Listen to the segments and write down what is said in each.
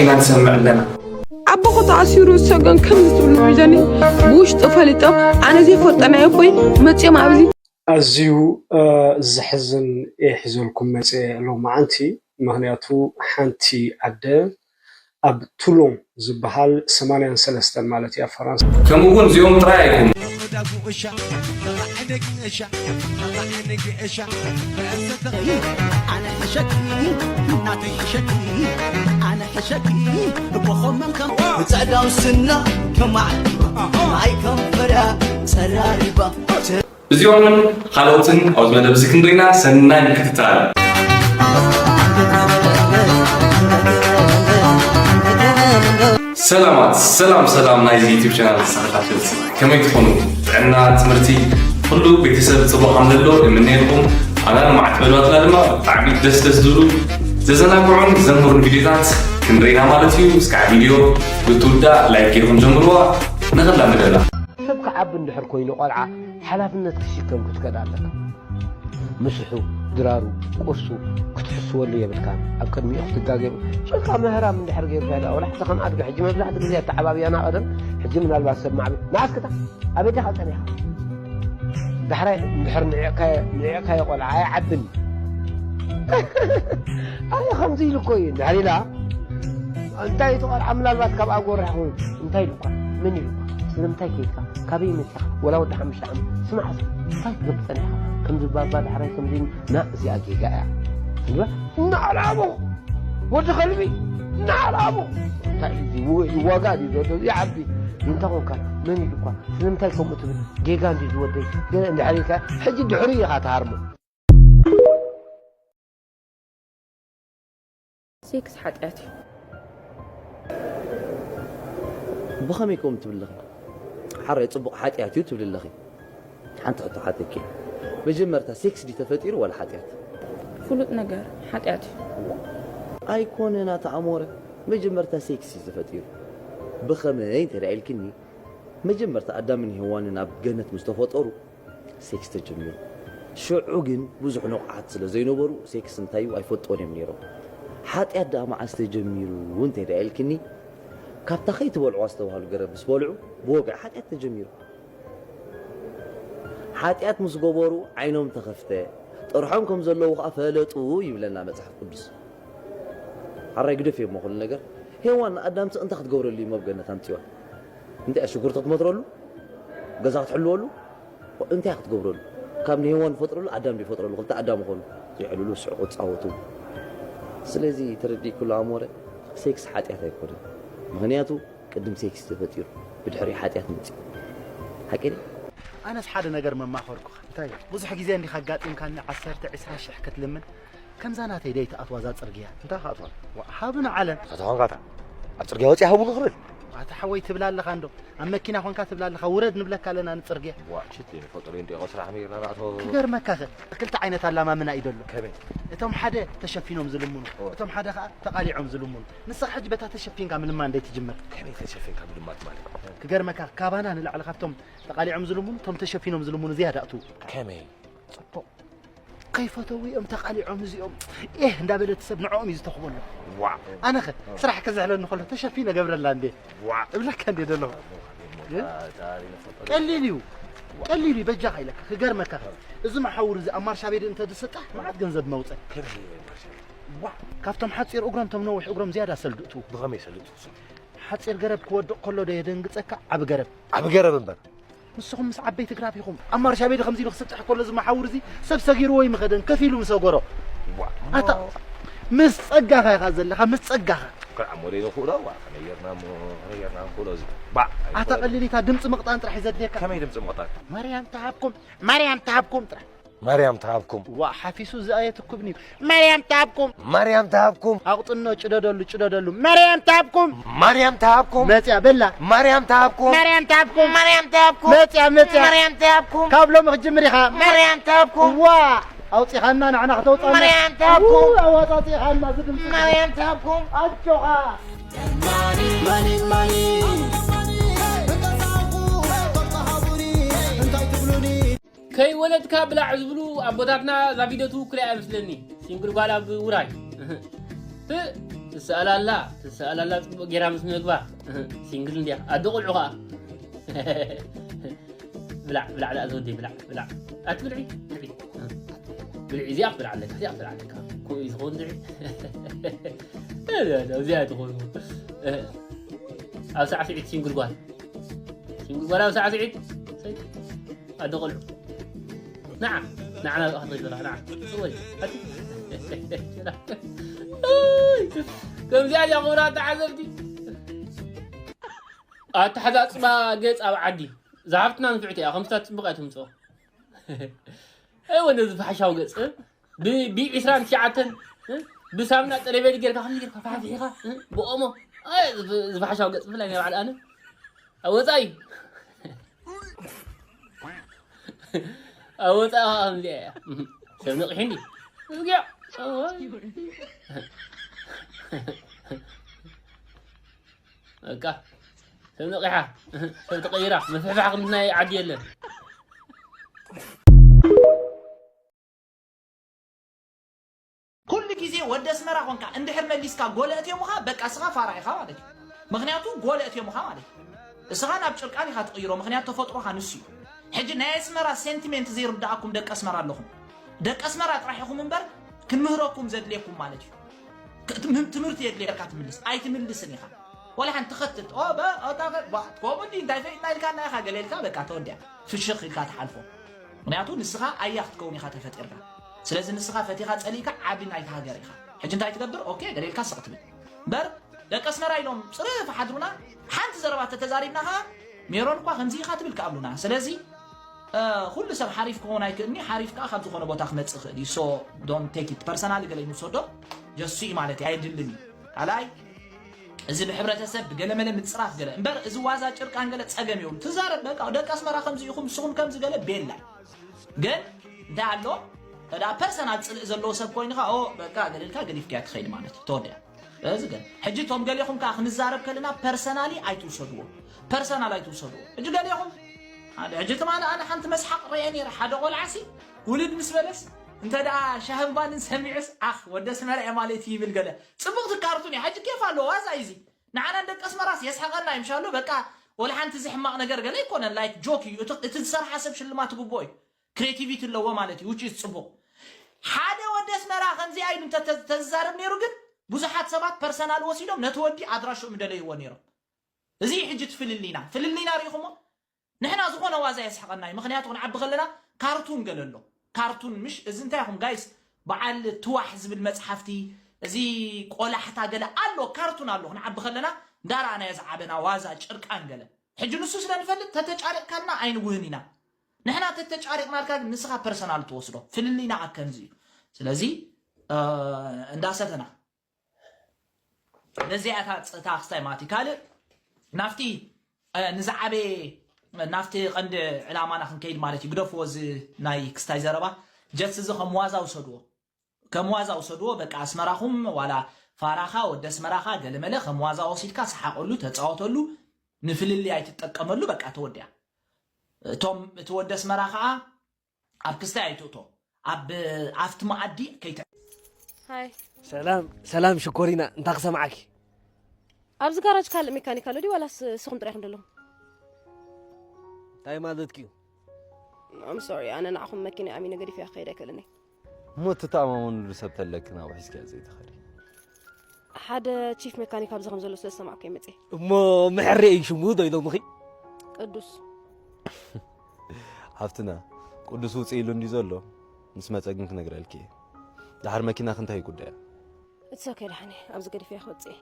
ኢና ንሰምዕ ኣለና። ኣቦኹ ተኣሲሩ ዝሰገን ከምዚ ትብሉ ሒዘኒ ብውሽጢ ፈሊጦም ኣነ ዘይፈልጦ ናይ ኣቦይ መፅኦም ኣብዚ ኣዝዩ ዘሕዝን እየ ሒዘልኩም መፅየ ሎማዓንቲ። ምኽንያቱ ሓንቲ ኣደ ኣብ ቱሎን ዝበሃል ሰማንያን ሰለስተን ማለት እያ ፈራንሳ። ከምኡ እውን እዚኦም ጥራይ ኣይኮኑን። ብፀዕዳው ስና ከማዕቲባ ማይ ከንፈራ ፀራሪባ እዚኦምን ካልኦትን ኣብዚ መደብ እዚ ክንሪና ሰናይ ምክትታል። ሰላማት ሰላም ሰላም ናይዚ ዩቲብ ቻናል ተኸታተልቲ ከመይ ትኾኑ? ጥዕና፣ ትምህርቲ፣ ኩሉ ቤተሰብ ፅቡቕ ከም ዘሎ እምነየልኩም። ኣና ንማዕት መደባትና ድማ ብጣዕሚ ደስ ደስ ዝብሉ ዘዘናግዑን ዘምህሩን ቪዲዮታት ክንሪና ማለት እዩ። እስካዕ ቪዲዮ ብትውዳእ ላይክ ጌርኩም ጀምርዋ። ንኽላ መደብና። ሰብ ክዓቢ እንድሕር ኮይኑ ቆልዓ ሓላፍነት ክሽከም ክትከድ ኣለካ። ምስሑ፣ ድራሩ፣ ቁርሱ ክትሕስወሉ የብልካን። ኣብ ቅድሚኡ ክትጋገ የብልካን። ጭቃ መህራም እንድሕር ገይሩ ሻዳ ወላ ሕጂ ከም ኣድጊ ሕጂ መብዛሕትኡ ግዜ ኣተዓባብያና ቀደም ሕጂ ምናልባት ሰብ ማዕበ ንኣስክታ ኣበይ ዲኻ ጸኒኻ? ዳሕራይ እንድሕር ንዒቕካዮ ቆልዓ ኣይዓብን። ኣይ ከምዚ ኢሉ እኮ እዩ እንድሕር ኢላ እንታይ እቲ ቆልዓ ምናልባት ካብ ኣጎርሕ ኮይኑ እንታይ ኢሉኳ? መን ኢሉኳ? ስለምንታይ ከይድካ? ካበይ መፂኻ? ወላ ወዲ ሓሙሽተ ዓመት ስማዕ እስኪ እንታይ ትገብር ፀኒሕካ? ከምዚ ባባ ዳሕራይ ከምዚ ና እዚኣ ጌጋ እያ ትብሎ እናዓላቦ ወዲ ከልቢ እናዓላቦ እንታይ እዩ እዚ ው- ይዋጋእ ድዩ ዘሎ እዚ ዓቢ እንታይ ኮንካ? መን ኢሉኳ? ስለምንታይ ከምኡ ትብል? ጌጋ እንድዩ ዝወደይ ገለ እንድሕር ኢልካ ሕጂ ድሕሪ ኢኻ ትሃርሞ። ሴክስ ሓጢኣት እዩ። ብኸመይ ከምኡ ትብሊ ኣለኺ? ሓራይ ጽቡቕ ሓጢኣት እዩ ትብሊ ኣለኺ። ሓንቲ ሕቶ ሓተኪ። መጀመርታ ሴክስ ድዩ ተፈጢሩ ዋላ ሓጢኣት? ፍሉጥ ነገር ሓጢኣት እዩ። ኣይኮነን ኣታ ኣሞረ፣ መጀመርታ ሴክስ እዩ ተፈጢሩ። ብኸመይ እንተ ደኣ ኢልክኒ፣ መጀመርታ ኣዳምን ሄዋንን ኣብ ገነት ምስ ተፈጠሩ ሴክስ ተጀሚሩ። ሽዑ ግን ብዙሕ ንቑሓት ስለ ዘይነበሩ ሴክስ እንታይ እዩ ኣይፈልጥዎን እዮም ነይሮም። ሓጢኣት ደኣ መዓስ ተጀሚሩ እንተ ደኣ ኢልክኒ፣ ካብታ ከይትበልዕዋ ዝተባህሉ ገረብ ምስ በልዑ ብወግዒ ሓጢኣት ተጀሚሩ። ሓጢኣት ምስ ገበሩ ዓይኖም ተኸፍተ፣ ጥርሖም ከም ዘለዉ ኸኣ ፈለጡ ይብለና መጽሓፍ ቅዱስ። ሓራይ ግደፍዮ እሞ ኩሉ ነገር። ሄዋን ንኣዳም ስቕ እንታይ ክትገብረሉ እዩ ኣብ ገነት ኣምጺዋ? እንታይ እያ ሽጉርቲ ክትመትረሉ? ገዛ ክትሕልወሉ? እንታይ ክትገብረሉ? ካብ ንሄዋን ዝፈጥረሉ ኣዳም ድዩ ይፈጥረሉ? ክልተ ኣዳም ይኾኑ። ይዕልሉ፣ ይስሕቑ፣ ይጻወቱ። ስለዚ ተረዲእክሉ ኣሞረ፣ ሴክስ ሓጢኣት ኣይኮነን። ምኽንያቱ ቅድም ሴክስ ተፈጢሩ፣ ብድሕሪኡ ሓጢኣት መጺኡ። ሓቂ ድዩ? ኣነስ ሓደ ነገር መማኸርኩኻ። እንታይ? ብዙሕ ግዜ እንዲኻ ኣጋጢምካኒ ዓሰርተ፣ ዕስራ ሽሕ ክትልምን ከምዛ ናተይ ደይ ትኣትዋ እዛ ጽርግያ። እንታይ ክኣትዋ? ዋ፣ ሃብና ዓለም። እታ ተኾንካ እታ ኣብ ጽርግያ ወጺኣ ሃቡኒ ክብል? ኣታ ሓወይ ትብላ ኣለኻ እንዶ። ኣብ መኪና ኾንካ ትብላ ኣለኻ፣ ውረድ ንብለካ ኣለና ንጽርግያ። ዋ፣ ሽት እየ፣ ፈጡር እንዲኦ ስራሕ ነይርና ንኣቶ። ክገርመካ ኸ፣ ክልተ ዓይነት ኣላማምና እዩ ዘሎ። ከመይ? እቶም ሓደ ተሸፊኖም ዝልምኑ፣ ኦ። እቶም ሓደ ኸኣ ተቓሊዖም ዝልምኑ። ንስኻ ሕጂ በታ ተሸፊንካ ምልማን ደይ ትጅምር። ከመይ ተሸፊንካ ምልማት ማለት? ክገርመካ፣ ካባና ንላዕሊ ካብቶም ተቓሊዖም ዝልምኑ፣ እቶም ተሸፊኖም ዝልምኑ ዝያዳ ኣትዉ። ከመይ? ጽቡቕ። ከይፈተዉ እዮም ተቓሊዖም እዚኦም። ኤህ እንዳበለ እቲ ሰብ ንዕኦም እዩ ዝተኽበሎ። ዋዕ። ኣነኸ ስራሕ ክዝሕለኒ ከሎ ተሸፊነ ገብረላ እንዴ? ዋዕ። እብለካ እንዴ ዘለኹ። ግን ቀሊል እዩ። ቀሊል እዩ በጃኻ ኢለካ ክገርመካ። እዚ መሓውር እዚ ኣብ ማርሻ ቤድ እንተ ዝስጣሕ መዓት ገንዘብ መውፀ። ዋዕ። ካብቶም ሓፂር እግሮም ቶም ነዊሕ እግሮም ዝያዳ ሰልዱ እትዉ። ብኸመይ ሰልዱ እትዉ? ሓፂር ገረብ ክወድቕ ከሎ ዶ የደንግፀካ ዓቢ ገረብ? ዓቢ ገረብ እምበር። ንስኹም ምስ ዓበይቲ ግራፍ ኢኹም ኣብ ማርሻ ቤድ ከምዚ ኢሉ ክስጥሕ ከሎ እዚ መሓውር እዚ ሰብ ሰጊርዎ ይምኸደን ከፊሉ ምሰገሮ ኣታ ምስ ጸጋኻ ኢኻ ዘለኻ ምስ ጸጋኻ ከዓሞ ደይ ንኽእሎ ዋ ከመየርና እሞ ከመየርና ንኽእሎ እዚ ባዕ ኣታ ቀሊሊታ ድምፂ ምቕጣን ጥራሕ እዩ ዘድልየካ ከመይ ድምፂ ምቕጣን ማርያም ተሃብኩም ማርያም ተሃብኩም ጥራሕ ማርያም ትሃብኩም። ዋእ ሓፊሱ ዝኣየትኩብኒ እዩ። ማርያም ትሃብኩም። ማርያም ትሃብኩም። ኣቑጥኖ ጭደደሉ ጭደደሉ ማርያም ትሃብኩም። ማርያም ትሃብኩም። መጽያ በላ። ማርያም ትሃብኩም። ማርያም ትሃብኩም። ማርያም ትሃብኩም። መጽያ መጽያ። ማርያም ትሃብኩም። ካብ ሎሚ ክትጅምር ኢኻ። ማርያም ትሃብኩም። ዋ ኣውጺኻና ንዓና ከተውጻና። ማርያም ትሃብኩም። ው ኣዋጻጺኻና ዝድምጽ። ማርያም ትሃብኩም። ኣጆኻ። ከይወለድካ ብላዕ ዝብሉ ኣቦታትና እዛ ቪድዮ ትውክል እያ መስለኒ። ሲንግል ጓል ኣብ ውራይ። እ፣ ትሰኣላላ ትሰኣላላ ጽቡቅ ጌራ ምስ ምግባ ሲንግል እንዲያ ኣደ ቆልዑ ከዓ ብላዕ ብላዕ ዳኣ ዘወደይ ብላዕ ብላዕ ኣትብልዒ ብልዒ ብልዒ እዚኣ ክትብልዓ ኣለካ እዚኣ ክትብልዓ ኣለካ ከምኡ እዩ ዝኸውን ድዒ እዚኣ ትኾኑ ኣብ ሳዕስዒት ሲንግል ጓል ሲንግል ጓል ኣብ ሳዕስዒት ኣደ ቆልዑ ንዓ ንዓ ናብኣ ክትኸይድ ዘለኻ ንዓ ጽወይ ከምዚኣ እያ ክብራ ተዓዘብቲ ኣተሓዛፅባ ገፅ ኣብ ዓዲ ዝሃብትና ንፍዕቲ እያ ከምስታት ፅቡቅ እያ ትምፅኦ እወ ነዚ ፋሕሻዊ ገፅ ብዒስራን ትሽዓተን ብሳምና ጠለቤት ጌርካ ከም ጌርካ ፋሕፊሕካ ብኦሞ ዝፋሕሻዊ ገፅ ብፍላይ ናይ ባዕል ኣነ ኣብ ወፃኢ ኣብ ወፃኢ ከምዚኣ እያ ሰብ ነቕሒ እንዲ እዚኣ በቃ ሰብ ነቒሓ ሰብ ተቐይራ ምፍሕፋሕ ከምቲ ናይ ዓዲ የለን ኩሉ ግዜ ወዲ ኣስመራ ኾንካ እንድሕር መሊስካ ጎለ እትዮምኻ በቃ እስኻ ፋራ ኢኻ ማለት እዩ። ምኽንያቱ ጎለ እትዮምኻ ማለት እዩ። እስኻ ናብ ጭርቃን ኢኻ ትቕይሮ ምኽንያቱ ተፈጥሮኻ ንሱ እዩ። ሕጂ ናይ ኣስመራ ሴንቲሜንት ዘይርድኣኩም ደቂ ኣስመራ ኣለኹም። ደቂ ኣስመራ ጥራሕ ኢኹም እምበር ክንምህረኩም ዘድልየኩም ማለት እዩ። ትምህርቲ የድልየካ ትምልስ ኣይትምልስን ኢኻ። ወላ ሓንቲ ትኸትል ኦ በ ኦታ በ ባ ኮሙዲ እንታይ ፈይና ኢልካ ናይ ኢኻ ገለ ኢልካ በቃ ተወዲያ ፍሽኽ ኢልካ ትሓልፎ ምክንያቱ ንስኻ ኣያ ክትከውን ኢኻ ተፈጢርካ ስለዚ ንስኻ ፈቲኻ ጸሊእካ ዓቢ ናይቲ ሃገር ኢኻ ሕጂ እንታይ ትገብር ኦኬ ገለ ኢልካ ስቕ ትብል በር ደቂ ኣስመራ ኢሎም ጽርፍ ሓድሩና ሓንቲ ዘረባ ተተዛሪብና ኸኣ ሜሮን እኳ ከምዚ ኢኻ ትብል ክኣብሉና ስለዚ ኩሉ ሰብ ሓሪፍ ክኸውን ኣይክእልኒ ሓሪፍ ከዓ ካብ ዝኾነ ቦታ ክመፅእ ይኽእል እዩ so don't take it personal ገለ ይንሰዶ ጀሱ እዩ ማለት ኣይድልን እዩ ካልኣይ እዚ ብሕብረተሰብ ብገለመለ ምፅራፍ ገለ እምበር እዚ ዋዛ ጭርቃን ገለ ፀገም የብሉ ትዛረብ በቃ ደቂ ኣስመራ ከምዚ ኢኹም ንስኹም ከምዚ ገለ ቤላ ግን እንታይ ኣሎ ተዳ ፐርሰናል ፅልእ ዘለዎ ሰብ ኮይንካ ኦ በቃ ገለልካ ገዲፍካያ ትኸይድ ማለት እዩ ተወዲያ እዚ ግን ሕጂ ቶም ገሌኹም ከዓ ክንዛረብ ከለና ፐርሰናሊ ኣይትውሰድዎ ፐርሰናል ኣይትውሰድዎ ሕጂ ገሌኹም ሓደ ሕጂ ትማሊ ኣነ ሓንቲ መስሓቅ ርአ ነይረ ሓደ ቆልዓሲ ውልድ ምስ በለስ እንተ ደኣ ሻህምባንን ሰሚዑስ ኣኽ ወደ ስመራ እየ ማለት እዩ ይብል ገለ ጽቡቕቲ ካርቱን እያ ሕጂ ኬፍ ኣለዎ ዋዛ እዩ እዚ ንዓና ደቂ ኣስመራስ የስሓቐና እዩ ምሻሎ በቃ ወላ ሓንቲ እዚ ሕማቕ ነገር ገለ ኣይኮነን ላይክ ጆክ እዩ እቲ ዝሰርሓ ሰብ ሽልማት ትግብኦ እዩ ክሬቲቪቲ ኣለዎ ማለት እዩ ውጭ ጽቡቕ ሓደ ወዲ ኣስመራ ከምዚኣ ኢሉ እንተተዛረብ ነይሩ ግን ብዙሓት ሰባት ፐርሰናል ወሲዶም ነቲ ወዲ ኣድራሽኡ ምደለይዎ ነይሮም እዚ ሕጂ ትፍልልይና ፍልልይና ሪኢኹሞ ንሕና ዝኾነ ዋዛ የስሕቐና እዩ ምክንያቱ ክንዓቢ ከለና ካርቱን ገለ ኣሎ ካርቱን ምሽ እዚ እንታይ ኢኹም ጋይስ በዓል ትዋሕ ዝብል መፅሓፍቲ እዚ ቆላሕታ ገለ ኣሎ ካርቱን ኣሎ ክንዓቢ ከለና እንዳረኣናዮ ዝዓበና ዋዛ ጭርቃን ገለ ሕጂ ንሱ ስለ ንፈልጥ ተተጫሪቕካልና ኣይንውህን ኢና ንሕና ተተጫሪቕናልካ ግን ንስኻ ፐርሰናል ትወስዶ ፍልልይና ኣከምዚ እዩ ስለዚ እንዳሰተና ነዚኣ እታ ክስታይ ማለት እዩ ካልእ ናፍቲ ንዝዓበየ ናፍቲ ቀንዲ ዕላማና ክንከይድ ማለት እዩ ግደፍዎ እዚ ናይ ክስታይ ዘረባ ጀስ እዚ ከም ዋዛ ውሰድዎ ከም ዋዛ ውሰድዎ በቃ ኣስመራኹም ዋላ ፋራኻ ወዲ ኣስመራኻ ገለመለ ከም ዋዛ ወሲድካ ሰሓቀሉ ተፃወተሉ ንፍልልይ ኣይትጠቀመሉ በቃ ተወዲያ እቶም እቲ ወዲ ኣስመራ ከዓ ኣብ ክስታይ ኣይትእቶ ኣብ ኣብቲ መኣዲ ከይተ ሃይ ሰላም ሰላም ሽኮሪና እንታይ ክሰምዓኪ ኣብዚ ጋራጅ ካልእ ሜካኒክ ኣሎ ድዩ ዋላስ ስኹም ጥራይ ኢኹም ዘለኹም እንታይ ማለትኪ እዩ I'm sorry ኣነ ንዓኹም መኪና ኣሚነ ገዲፈያ ክኸይድ ኣይክእልን እየ እሞ እትተኣማመንሉ ሰብ ተለኪ ናብኡ ሒዝክያ ዘይትኸዲ ሓደ ቺፍ መካኒክ ኣብዚ ከም ዘሎ ስለ ዝሰማዕኩ እየ መፅየ እሞ ምሕሪ እዩ ሽሙ ዶ ኢሎምኺ ቅዱስ ሃፍትና ቅዱስ ውፅእ ኢሉ እንዲ ዘሎ ምስ መፀ ግን ክነግረልኪ እየ ድሓር መኪናኺ እንታይ ጉዳያ It's okay ደሓን እየ ኣብዚ ገዲፈያ ክወፅእ እየ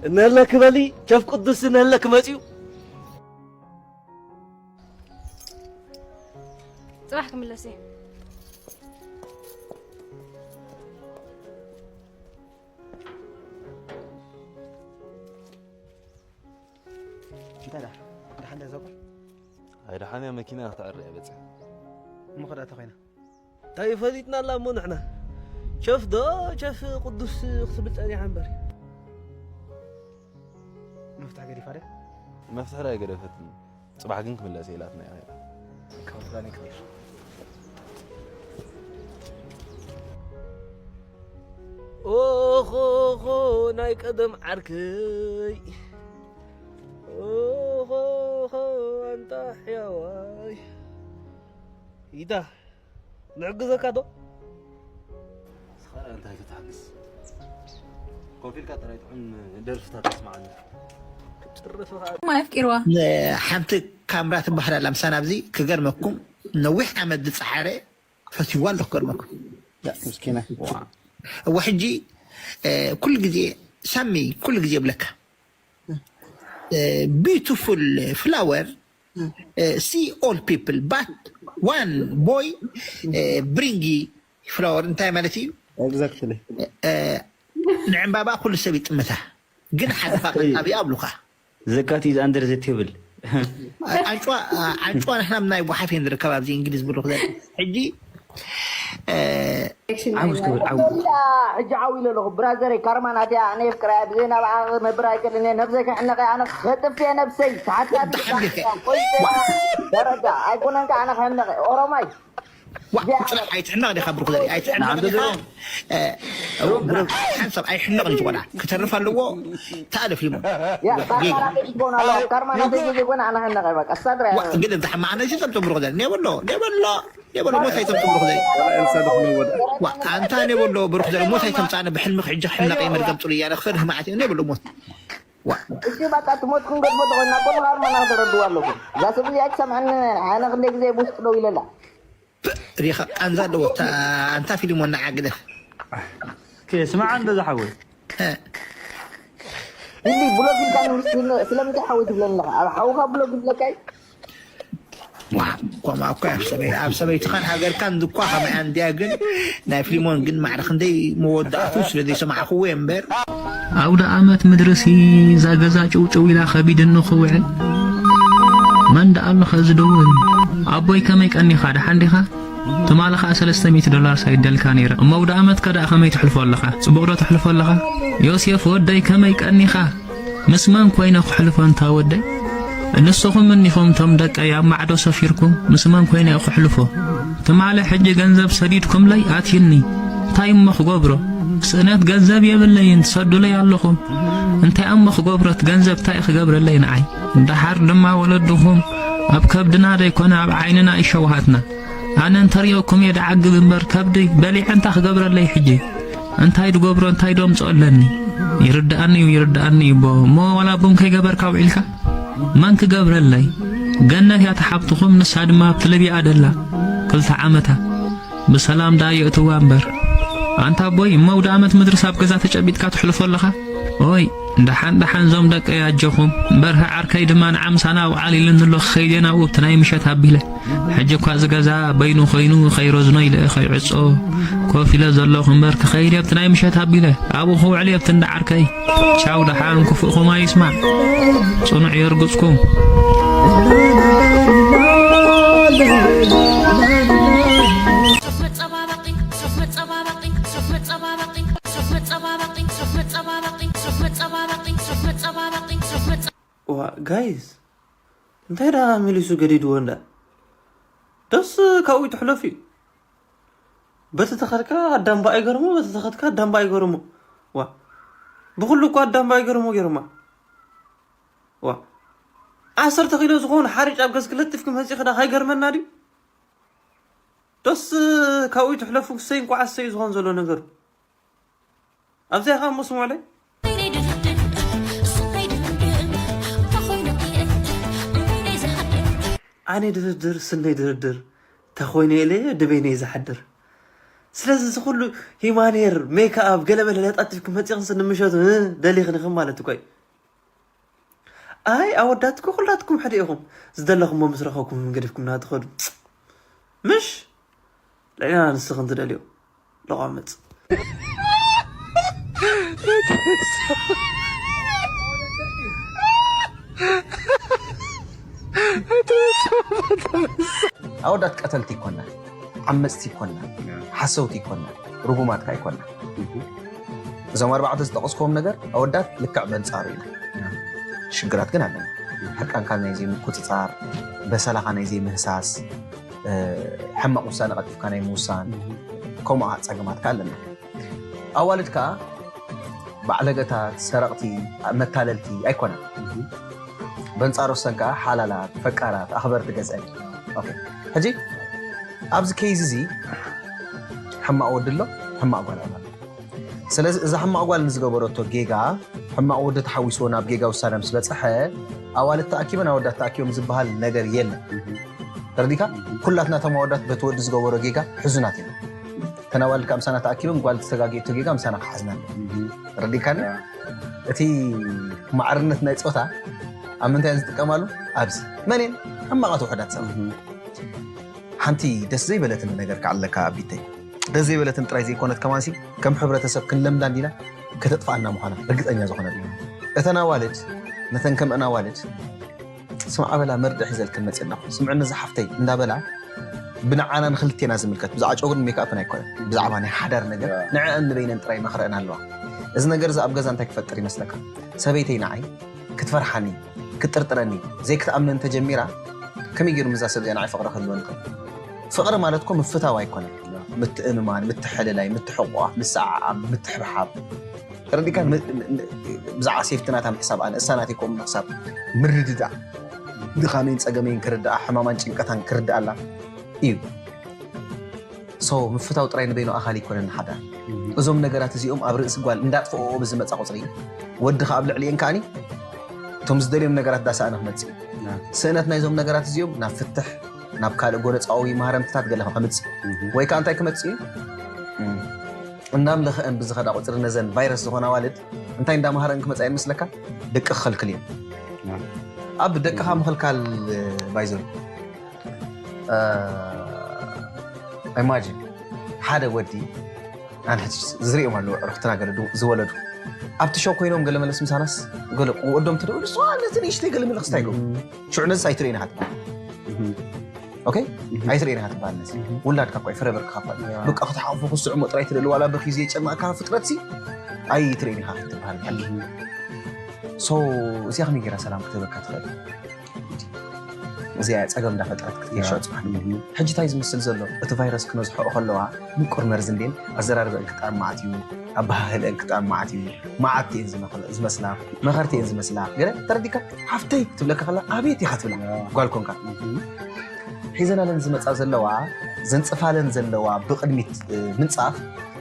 እነለ ክበሊ ቸፍ ቅዱስ እነለ ክመፅኡ ፅባሕ ክምለስ እየ እንታይ ደኣ ደሓን ደኣ ዘውቅል ኣይደሓንያ መኪና ክትዕረ እያ በፅያ እሞ ከዳ ተኾይና እንታይ ፈሊጥና ኣላ እሞ ንሕና ቸፍ ዶ ቸፍ ቅዱስ ክትብል ፀኒሓ እምበር መፍትሕ ገዲፋ ደ መፍትሕ ዳ ኣይገደፈትን ፅባሕ ግን ክምለስ ኢላትና እያ ካብ ፕላን ክሊር። ኦሆሆ ናይ ቀደም ዓርከይ፣ ኦሆሆ ኣንታ ሕያዋይ። ኢዳ ንዕግዘካ ዶ? ንስኻ እንታይ ክትሓግዝ? ኮፍ ኢልካ ጥራይ ጥዑም ደርፍታት ተስማዓኒ። ክጥርፍ ኸኣ ማይ ኣፍቂርዋ። ሓንቲ ካምራ ትበሃል ኣላ ምሳና ኣብዚ። ክገርመኩም፣ ነዊሕ ዓመት ዝፀዓረ ፈትይዋ ኣለኹ። ክገርመኩም። ምስኪና። እወ፣ ሕጂ ኩሉ ግዜ ሳሚ፣ ኩሉ ግዜ ይብለካ beautiful flower, see all people but one boy bring flower እንታይ ማለት እዩ? Exactly. ንዕምባባ ኩሉ ሰብ ይጥምታ፣ ግን ሓደ ፋቅ ኣብያ ኣብሉካ። The cat is under the table. ኣንጭዋ ኣንጭዋ ንሕና ናይ ጓሓፍ እየን ዝርከብ ኣብዚ እንግሊዝ ብሉክ ዘ ሕጂ ዓውስ ክብል ዓው ሕጂ ዓው ኢለ ኣለኹ ብራዘረይ ካርማ ናትያ ኣነ የፍቅራ ብዘይ ናብኣ ክነብር ኣይክእልን እየ ነብሰይ ክሕነቀ ኣነ ከጥፍ እየ ነብሰይ ተሓታቲ ደረጃ ኣይኮነን ከ ኣነ ክሕነቀ ኦሮማይ ዋ ጥራሕ ኣይትሕነቕ ዲኻ ብሩክ ዘርኢ ኣይትሕነቕ ዲኻ ሓንሳብ ኣይሕነቕን እዩ ዝቆልዓ ክተርፍ ኣለዎ ተኣለፍ ሊሞ ካርማ ናተይ ዘይኮነ ኣነ ሕነቀ በቃ ሳድራ ግን እዛ ሕማቕ ኣነ ዝጠምቶ ብሩክ ዘርኢ ኔበሎ ኔበሎ ኔበሎ ሞት ኣይተምቶ ብሩክ ዘርኢ ኣንታ ኔበሎ ብሩክ ዘርኢ ሞት ኣይተምፃነ ብሕልሚ ክሕጂ ክሕነቀ መርገም ፅሉ እያለ ክፈርህ ማለት እዩ ኔበሎ ሞት እዚ በቃ ትሞት ክንገድፎ ተኮይና ኮሉ ኣርማና ክተረድዋ ኣለኩም እዛ ሰብ እዚኣ ትሰምዐኒ ኣነ ክንደይ ግዜ ብውስጥ ደው ኢለላ ሪኻ ቃንዛ ኣለዎ ኣንታ ፊልሞን ንዓ ግደፍ ስማዓ እንዶ ዝሓወይ እሊ ብሎግ ኢልካ ንውስድ ስለምንታይ ሓወይ ትብለኒ ኣለኻ ኣብ ሓውኻ ብሎግ ይብለካ እዩ ከምኣ እኮ ኣብ ሰበይ ኣብ ሰበይትኻን ሃገርካን ድኳ ከመያ እንድያ ግን ናይ ፊልሞን ግን ማዕረ ክንደይ መወዳእቱ ስለ ዘይሰማዕኽዎ እየ እምበር ኣውደ ኣመት ምድርሲ እዛ ገዛ ጭውጭው ኢላ ከቢድኒ ክውዕል መን ደኣ ኣሎ ኸዚ ደውል ኣቦይ ከመይ ቀኒኻ ደሓን ዲኻ ትማሊ ኸኣ ሰለስተ ሚእቲ ዶላር ሳይደልካ ነይረ እሞ ኣውደ ኣመትከ ደኣ ከመይ ትሕልፎ ኣለኻ ጽቡቕ ዶ ትሕልፎ ኣለኻ ዮሴፍ ወደይ ከመይ ቀኒኻ ምስ መን ኮይነ ክሕልፎ እንታ ወደይ ንስኹም እኒኹም ቶም ደቀይ ኣብ ማዕዶ ሰፊርኩም ምስ መን ኮይነ ክሕልፎ ትማሊ ሕጂ ገንዘብ ሰዲድኩምለይ ኣትዩኒ እንታይ እሞ ክገብሮ ስእነት ገንዘብ የብለይን ትሰዱለይ ኣለኹም እንታይ እሞ ክገብሮ እቲ ገንዘብ እንታይ ክገብረለይ ንዓይ ደሓር ድማ ወለድኹም ኣብ ከብድና ደይኮነ ኣብ ዓይንና ይሸውሃትና ኣነ እንተሪኦኩም እየ ደዓግብ እምበር ከብዲ በሊዐ እንታ ክገብረለይ ሕጂ እንታይ ድገብሮ እንታይ ደምፅኦ ኣለኒ ይርድኣኒ እዩ ይርድኣኒ እዩ እሞ ዋላ ቡን ከይገበርካ ውዒልካ መን ክገብረለይ ገነት እያ ተሓብትኹም ንሳ ድማ ኣብቲ ልብያ ደላ ክልተ ዓመታ ብሰላም ደኣ የእትዋ እምበር ኣንታ ኣቦይ እሞ ኣውደ ኣመት ምድርስ ኣብ ገዛ ተጨቢጥካ ትሕልፎ ኣለኻ ኦይ ደሓን ደሓን ዞም ደቀይ ኣጆኹም በርሀ ዓርከይ ድማ ንዓ ምሳና ኣውዓል ኢሉኒ ኣሎ ክኸይድ እየ ናብኡ ኣብቲ ናይ ምሸት ኣቢለ ሕጂ እኳ እዚ ገዛ በይኑ ኮይኑ ከይረዝኖ ኢለ ከይዕጾ ኮፍ ኢለ ዘለኹ እምበር ክኸይድ እየ ኣብቲ ናይ ምሸት ኣቢለ ኣብኡ ክውዕል እየ ኣብቲ እንዳ ዓርከይ ቻው ደሓን ክፉእኹም ኣይስማዕ ጽኑዕ የርግጽኩም ዋ ጋይስ እንታይ ደኣ መሊሱ ገዲድዎ እንዳ ደስ ካብኡ ትሕለፍ እዩ በቲ ተኸድካ ኣዳምባ ኣይገርሞ በቲ ተኸድካ ኣዳምባ ኣይገርሞ ዋ ብኩሉ እኳ ኣዳምባ ኣይገርሞ ገርማ ዋ ዓሰርተ ኪሎ ዝኾኑ ሓሪጭ ኣብ ገዝኪ ለጢፍኪ መፂኺ ዳ ካይገርመና ድዩ ደስ ካብኡ ትሕለፉ ክሰይ እንኳዓ ሰይ ዝኾን ዘሎ ነገር ኣብዚኣ ከዓ እሞ ስምዑለይ ኣነ ድርድር ስነይ ድርድር ተኾይነ ኢለ ድበይነ እዩ ዝሓድር ስለዚ እዚ ኩሉ ሂማኔር ሜክኣብ ገለመለ ለጣጢፍኩም መፂኽን ስኒ ምሸቱ ደሊኽንኽም ማለት እኮ እዩ ኣይ ኣወዳትኩ ኩላትኩም ሕደ ኢኹም ዝደለኹሞ ምስ ረኸብኩም ገዲፍኩምና ትኸዱ ምሽ ልዕልና ንስኽን ትደልዮ ለቋምፅ ኣወዳት ቀተልቲ ይኮና ዓመፅቲ ይኮና ሓሰውቲ ይኮና ርጉማት ካ ይኮና እዞም ኣርባዕተ ዝጠቀስክዎም ነገር ኣወዳት ልክዕ በንፃሩ ኢና ሽግራት ግን ኣለና ሕርቃንካ ናይ ዘይምቁፅፃር በሰላኻ ናይ ዘይምህሳስ ሕማቕ ውሳነ ቀልጢፍካ ናይ ምውሳን፣ ከምኡ ጸገማት ከኣ ኣለና። ኣዋልድ ከኣ ባዕለገታት፣ ሰረቕቲ፣ መታለልቲ ኣይኮናን። በንጻሩ ሰን ከኣ ሓላላት፣ ፈቃራት፣ ኣኽበርቲ ገዝአን። ኦኬ፣ ሕጂ ኣብዚ ኬዝ እዚ ሕማቕ ወዲ ኣሎ፣ ሕማቕ ጓል ኣላ። ስለዚ እዛ ሕማቕ ጓል ንዝገበረቶ ጌጋ ሕማቕ ወዲ ተሓዊስዎ ናብ ጌጋ ውሳነ ምስ በጽሐ ኣዋልድ ተኣኪበን ኣወዳት ተኣኪቦም ዝበሃል ነገር የለን። ተረዲካ? ኩላትና እቶም ኣወዳት በቲ ወዲ ዝገበሮ ጌጋ ሕዙናት ኢና። እተን ኣዋልድ ከዓ ምሳና ተኣኪበን ጓል ዝተጋገየቶ ጌጋ ምሳና ክሓዝና ኣለዎ። ተረዲካኒ? እቲ ማዕርነት ናይ ጾታ ኣብ ምንታይ እየን ዝጥቀማሉ? ኣብዚ መን እየን? ሕማቓት ውሑዳት ሰባት። ሓንቲ ደስ ዘይበለትን ነገር ከዓ ኣለካ ኣቢተይ። ደስ ዘይበለትን ጥራይ ዘይኮነት ከማንሲ ከም ሕብረተሰብ ክንለምዳ እንዲና ከተጥፍኣና ምዃና ርግጸኛ ዝኾነሉ። እተን ኣዋልድ ነተን ከምአን ኣዋልድ ስምዓ በላ መርድእ ሒዘልክን መጽእ ኣለኹ ስምዕኒ ዝሓፍተይ እንዳበላ ብንዓና ንክልቴና ዝምልከት ብዛዕባ ጨጉርን ሜክኣፕን ኣይኮነን ብዛዕባ ናይ ሓዳር ነገር ንዕአን ንበይነን ጥራይ መኽረአን ኣለዋ። እዚ ነገር እዚ ኣብ ገዛ እንታይ ክፈጥር ይመስለካ? ሰበይተይ ንዓይ ክትፈርሓኒ ክትጥርጥረኒ ዘይክትኣምነኒ ተጀሚራ ከመይ ገይሩ ምዛ ሰብ እዚኣ ንዓይ ፍቕሪ ክህልወኒ ይኽእል? ፍቕሪ ማለት እኮ ምፍታው ኣይኮነን። ምትእምማን፣ ምትሕልላይ፣ ምትሕቑቓፍ፣ ምስዓዓም፣ ምትሕብሓብ ተረዲካ ብዛዕባ ሴፍቲ ናታ ምሕሳብ ኣነ እሳ ናተይ ከምኡ ምሕሳብ ምርድዳእ ድኻመይን ጸገመይን ክርድኣ ሕማማን ጭንቀታን ክርድኣላ እዩ። ሶ ምፍታው ጥራይ ንበይኑ ኣኻሊ ይኮነን ሓዳር። እዞም ነገራት እዚኦም ኣብ ርእሲ ጓል እንዳጥፍኦኦ ብዝመጻ ቁጽሪ ወዲ ከኣ ኣብ ልዕሊኤን ከኣኒ እቶም ዝደልዮም ነገራት ዳሰኣነ ክመጽእ እዩ። ስእነት ናይዞም ነገራት እዚኦም ናብ ፍትሕ ናብ ካልእ ጎነጻዊ ማህረምትታት ገለ ከምጽእ ወይ ከዓ እንታይ ክመጽእ እዩ? እናምለኸአን ብዝኸዳ ቁፅሪ ነዘን ቫይረስ ዝኾና ኣዋልድ እንታይ እንዳምሃረን ክመፃ ይመስለካ? ደቂ ክኸልክል እዮም። ኣብ ደቅኻ ምኽልካል ባይዞን ኢማጂን ሓደ ወዲ ኣነ ሕጂ ዝሪኦም ኣለዉ ዕርክትና ገለ ዝወለዱ ኣብቲ ሸው ኮይኖም ገለ መለስ ምሳናስ ገለ ወዶም ተደውሉ ስ ነቲ ንእሽተይ ገለ መለክስታ ይገብሩ ሽዑ ነዚ ኣይትርእይና ትበሃል። ኦኬ ኣይትርእይና ትበሃል ነዚ ውላድካ እኳ ይፈረበርካ ካባል በቃ ክትሓቑፎ ክስዕሞ ጥራይ ትደሊ ዋላ በኪ ዘየጨነቕካ ፍጥረት ሲ ኣይትርእይን ኢኻ ክትበሃል ሶ እዚኣ ከመይ ገይራ ሰላም ክትህበካ ትኽእል? እዚኣ ጸገም እንዳፈጠረት ክትከይድ ሸው ጽባሕ ሕጂ እንታይ ዝመስል ዘሎ እቲ ቫይረስ ክነዝሕኦ ከለዋ ምቁር መርዚ እንዴን ኣዘራርበ እንክጣም መዓት እዩ ኣበሃህለ እንክጣም መዓት እዩ መዓት እየን ዝመስላ መኸርቲ እየን ዝመስላ ገለ ተረዲካ ሓፍተይ ክትብለካ ከላ ኣቤት ኢኻ ትብላ ጓል ኮንካ ሒዘናለን ዝመፃ ዘለዋ ዘንፅፋለን ዘለዋ ብቅድሚት ምንፃፍ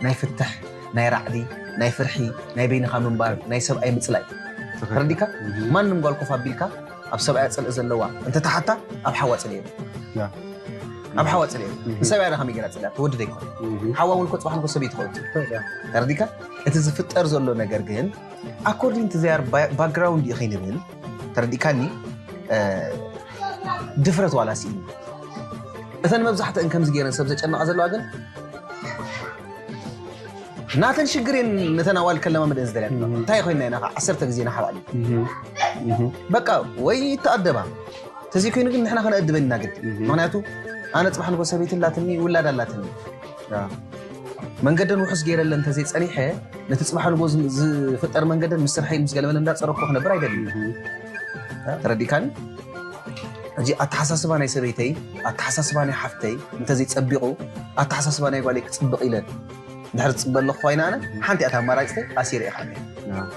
ናይ ፍትሕ ናይ ራዕዲ ናይ ፍርሒ ናይ በይንኻ ምንባር ናይ ሰብኣይ ምፅላይ ተረዲካ ማንም ጓል ኮፍ ኣቢልካ ኣብ ሰብኣያ ፅልኢ ዘለዋ እንተተሓታ ኣብ ሓዋ ፅልእ ኣብ ሓዋ ፅልእ ንሰብኣያ ዳ ከመይ ገይራ ፅልያ ትወድደ ይኮን ሓዋ እውን ኮ ፅባሕ ንኮ ሰብ ይትኸውት ተረዲካ እቲ ዝፍጠር ዘሎ ነገር ግን ኣኮርዲንግ ቱ ዜር ባክግራውንድ እዩ ከይንብል ተረዲካኒ ድፍረት ዋላ ስኢኒ እተን መብዛሕትአን ከምዚ ገይረን ሰብ ዘጨነቓ ዘለዋ ግን ናተን ሽግር እየን ነተን ኣዋል ከለማምደን ዝደልያ እንታይ ኮይና ኢና ዓሰርተ ግዜ ንሓባእ በቃ ወይ ይተኣደባ ተዘይኮይኑ ግን ንሕና ከነእድበን ኢና ግድ ምክንያቱ ኣነ ፅባሕ ንጎ ሰበይቲ ኣላትኒ ውላድ ኣላትኒ መንገደን ውሑስ ገይረለን እንተዘይፀኒሐ ነቲ ፅባሕ ንጎ ዝፍጠር መንገደን ምስ ስርሐይ ምስ ገለመለ እንዳፀረኩ ክነብር ኣይደልን ተረዲካኒ ሕጂ ኣተሓሳስባ ናይ ሰበይተይ ኣተሓሳስባ ናይ ሓፍተይ እንተዘይፀቢቑ ኣተሓሳስባ ናይ ጓለይ ክፅብቕ ኢለን ድሕሪ ዝፅበ ኣለኹ ኮይና ኣነ ሓንቲ እያ ኣማራፅተይ ኣሲረ ኢኻ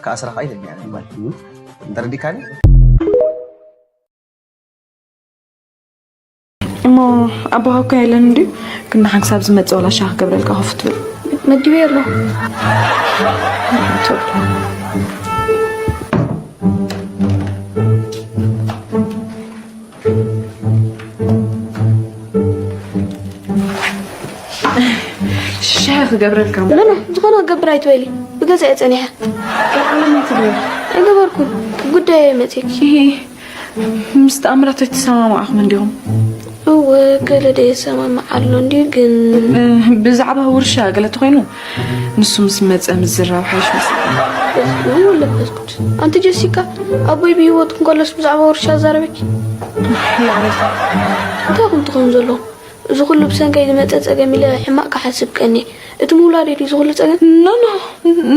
ከኣስራ ከዓ ይደልኒ ኣነ ጓል ተረዲካኒ እሞ ኣቦኻ እኮ የለን እንድዩ ግን ደሓን ክሳብ ዝመፅእ ወላ ሻሂ ክገብረልካ ኮፍ ትብል መጊበዮ ኣለኹ ሻሂ ክገብረልካ ኖ ኖ ዝኾነ ክገብር ኣይትበሊ ብገዛ እየ ፀኒሐ ኣይገበርኩን ጉዳይ እየ መፅየኪ ምስ ተኣምራት ኣይተሰማማዕኹም እንዲኹም? እወ ገለ ደየሰማምዕ ኣሎ እንድዩ ግን። ብዛዕባ ውርሻ ገለ ተኾይኑ ንሱ ምስ መጸ ምዝራብ ሓይሽ መስለኒ። በስመ አብ ወወልድ ወመንፈስ ቅዱስ። ኣንቲ ጀሲካ ኣቦይ ብህይወት እንከሎስ ብዛዕባ ውርሻ ኣዛረበኪ? ይቕሬታ። እንታይ ኢኹም ትኾኑ ዘለኹም? እዚ ኩሉ ብሰንከይ ዝመጸ ጸገም ኢለ ሕማቕ ክሓስብ ቀንየ። እቲ ምውላደይ ድዩ እዚ ኩሉ ጸገም? ኖ ኖ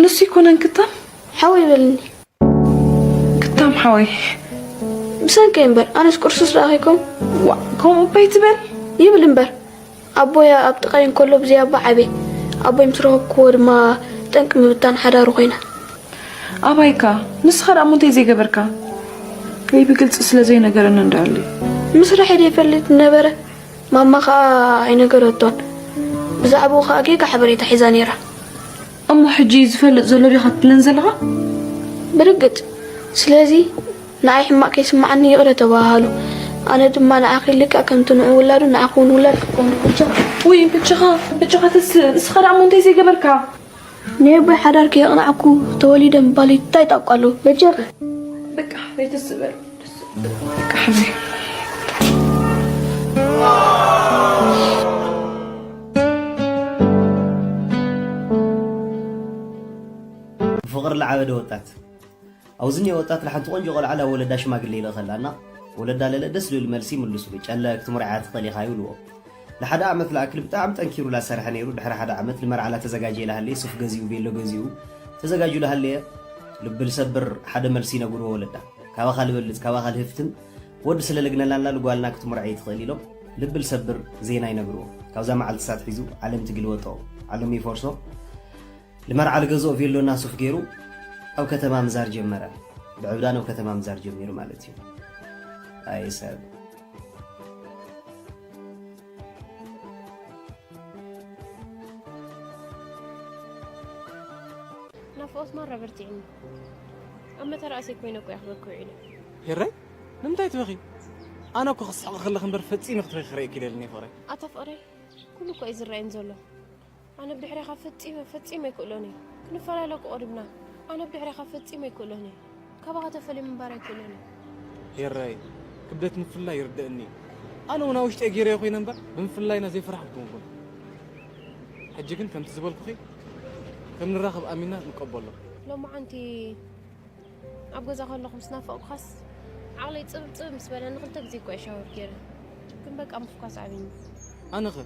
ንሱ ኣይኮነን ክታም። ሓወይ በልኒ። ክታም ሓወይ። ብሰንከይ እምበር ኣነስ ቁርሱስ ደኣ ከይኮን። ዋእ ከምኡ እባ ኣይትበል። ይብል እምበር፣ ኣቦይ ኣብ ጥቓይ እንከሎ ብዘይ ኣቦ ዓብየ። ኣቦይ ምስ ረኸብክዎ ድማ ጠንቂ ምብታን ሓዳሩ ኮይና። ኣባይካ፣ ንስኻ ደኣ እሞ እንታይ ዘይገበርካ? ወይ ብግልጺ ስለ ዘይነገረኒ እንዳ ኣሉ። ምስራሕ ዘይፈልጥ ነበረ፣ ማማ ኸኣ ኣይነገረቶን። ብዛዕባኡ ኸኣ ጌጋ ሓበሬታ ሒዛ ነይራ። እሞ ሕጂ ዝፈልጥ ዘሎ ዲኻ ትብለን ዘለኻ? ብርግጽ። ስለዚ ንዓይ ሕማቕ ከይስምዓኒ ይቕረ ተባሃሃሉ። ኣነ ድማ ንዓኺ ልክዕ ከምቲ ንዑ ውላዱ ንዓኺ እውን ውላድ ክኮኑ። በጃኻ። ውይ፣ በጃኻ፣ በጃኻ ተስእ። ንስኻ ደኣ እሞ እንታይ ዘይገበርካ? ናይ ኣቦይ ሓዳር ከየቕናዕኩ ተወሊደ ምባል እንታይ ጣቋ ኣለዎ? በጃኻ። በቃ፣ ዘይተስእ በል። በቃ፣ ሓበይ። ብፍቕሪ ለዓበደ ወጣት። ኣብዚ እኒኦ ወጣት ንሓንቲ ቆንጆ ቆልዓ ናብ ወለዳ ሽማግሌ ይልእኸላ እና ወለዳ ለለ ደስ ዝብል መልሲ ይምልሱሉ። ጨለ ክትምርዓያ ትኽእል ኢኻ ይብልዎ። ንሓደ ዓመት ለኣክል ብጣዕሚ ጠንኪሩ ላሰርሐ ነይሩ። ድሕሪ ሓደ ዓመት ልመርዓ ላተዘጋጀየ ላሃለየ ሱፍ ገዚኡ፣ ቬሎ ገዚኡ ተዘጋጁ ላሃለየ ልቢ ልሰብር ሓደ መልሲ ይነግርዎ ወለዳ። ካባኻ ልበልጽ፣ ካባኻ ልህፍትም ወዲ ስለ ልግነላና ልጓልና ክትምርዐይ ትኽእል ኢሎም ልቢ ልሰብር ዜና ይነግርዎ። ካብዛ መዓልቲ ሳት ሒዙ ዓለም ትግልበጦ፣ ዓለም ይፈርሶ። ልመርዓ ልገዝኦ ቬሎና ሱፍ ገይሩ ኣብ ከተማ ምዛር ጀመረ። ብዕብዳን ኣብ ከተማ ምዛር ጀሚሩ ማለት እዩ። ኣይ ሰብ። ናፍቖት ማራ በርቲዕኒ። ኣብ መተርኣሰይ ኮይነ እኮ የኽብረኩ ውዒለ። ሄራይ፣ ንምንታይ ትበኺ? ኣነ እኮ ክስሕቕ ከለኺ እምበር ፈጺመ ክትበኺ ክርእየኪ ደልኒ ፍቕረይ። ኣታ ፍቕረይ፣ ኩሉ እኮ እዩ ዝረኣየኒ ዘሎ። ኣነ ብድሕሬኻ ፈጺመ፣ ፈጺመ ኣይክእሎን እየ። ክንፈላለ እኮ ቀሪብና። ኣነ ብድሕሬኻ ፈጺመ ኣይክእሎን እየ። ካባኻ ተፈልየ ምንባር ኣይክእሎን እየ። ሄራይ፣ ክብደት ምፍልላይ ይርደኣኒ እዩ። ኣነ እውን ኣብ ውሽጠይ ገይረዮ ኮይነ እምበር፣ ብምፍልላይና ዘይፈራሕኩ ኣይኮንኩን። ሕጂ ግን ከምቲ ዝበልኩኺ፣ ከም ንራኸብ ኣሚንና ንቀበሎ። ሎማዓንቲ ኣብ ገዛ ከለኹ ምስ ናፈቕኩኻስ ዓቕለይ ጽብብ ጽብብ ምስ በለኒ ክልተ ግዜ እኮ እየ ሻወር ገይረ። ግን በቃ ምፍኳስ ዓቢኒ። ኣነኸ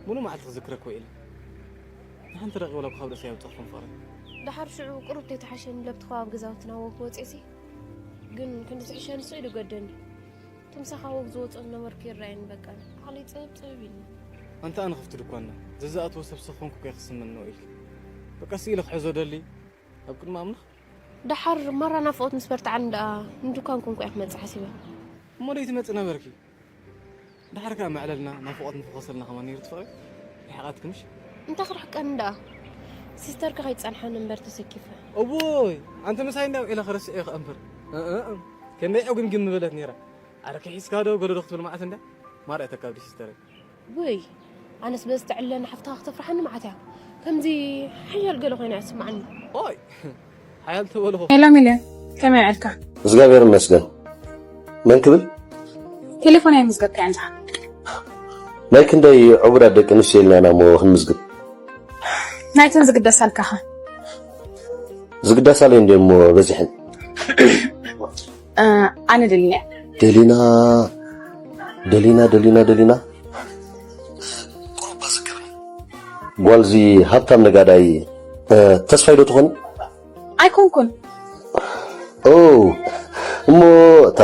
ሙሉእ መዓልቲ ክዝክረኪ ውዒለ። ንሓንቲ ረቒበ ዋላ እኳ ካብ ርእሰይ ኣውጻእኹን ፍቕረይ። ደሓር ሽዑ ቁሩብ ተይተሓሸኒ ለብቲ ከባቢ ገዛውትና ወግ ወጺኤሲ። ግን ክንዲ ዝሕሸኒ ስቕ ኢሉ ገደኒ። እቲ ምሳኻ ወግ ዝወጾ ዝነበርኩ ይረኣየኒ በቃ። ዓቕለይ ጽብብ ጽብብ ኢሉ። ኣንታ ኣነ ክፍቲ ድኳንና ዘዝኣትዎ ሰብ ሰኾንኩ እኮ እየ ክስምኖ ኢልኪ። በቃ ስኢለ ክሕዞ ደሊ ኣብ ቅድሚ ኣምላኽ። ደሓር ማራ ናፍቖት ምስ በርትዓኒ ደኣ ንድኳን ኮንኩ እያ ክመጽእ ሓሲበ። እሞ ደይ ትመጽእ ነበርኪ? ደሓር ከኣ መዕለልና ናፍቖት ምፈኾሰልና ከማን ነይሩ ትፍቕሪ? ርሒቓትኪ ምሽ? እንታይ ክርሕቀኒ ደኣ? ሲስተርኪ ከይትጸንሓኒ እምበር ተሰኪፈ። እውይ፣ ኣንቲ ምሳይ እንዳ ውዒለ ክረስዕ እየ ከኣ እምበር። እ፣ እ፣ እ። ከመይ ዕጉምግም ምበለት ነይራ። ኣረ ከሒስካ ዶ ገለ ዶ ክትብል መዓት እንዳ? ማርያ ተካብዲ ሲስተረይ። ውይ፣ ኣነስ በዚ ትዕለኒ ሓፍትኻ ክተፍርሓኒ መዓት እያ። ከምዚ ሓያል ገለ ኮይና እያ ትስምዓኒ። ኦይ፣ ሓያል ተበልኹ። ሄሎ ሚልዮን፣ ከመይ ውዒልካ? እግዚኣብሔር ይመስገን። መን ክብል? ቴሌፎን ኣይምዝገብካያን ዲኻ? ናይ ክንደይ ዕቡዳት ደቂ ኣንስትዮ ኢልና ኢና እሞ ክንምዝግብ? ናይተን ዝግደሳልካ ኸ? ዝግደሳለይ እንድየ እሞ በዚሐን። እ፣ ኣነ ደሊና። ደሊና፣ ደሊና፣ ደሊና፣ ደሊና። ጓልዚ ሃብታም ነጋዳይ፣ እ፣ ተስፋይ ዶ ትኾኒ? ኣይኮንኩን። ኦ፣ እሞ እታ፣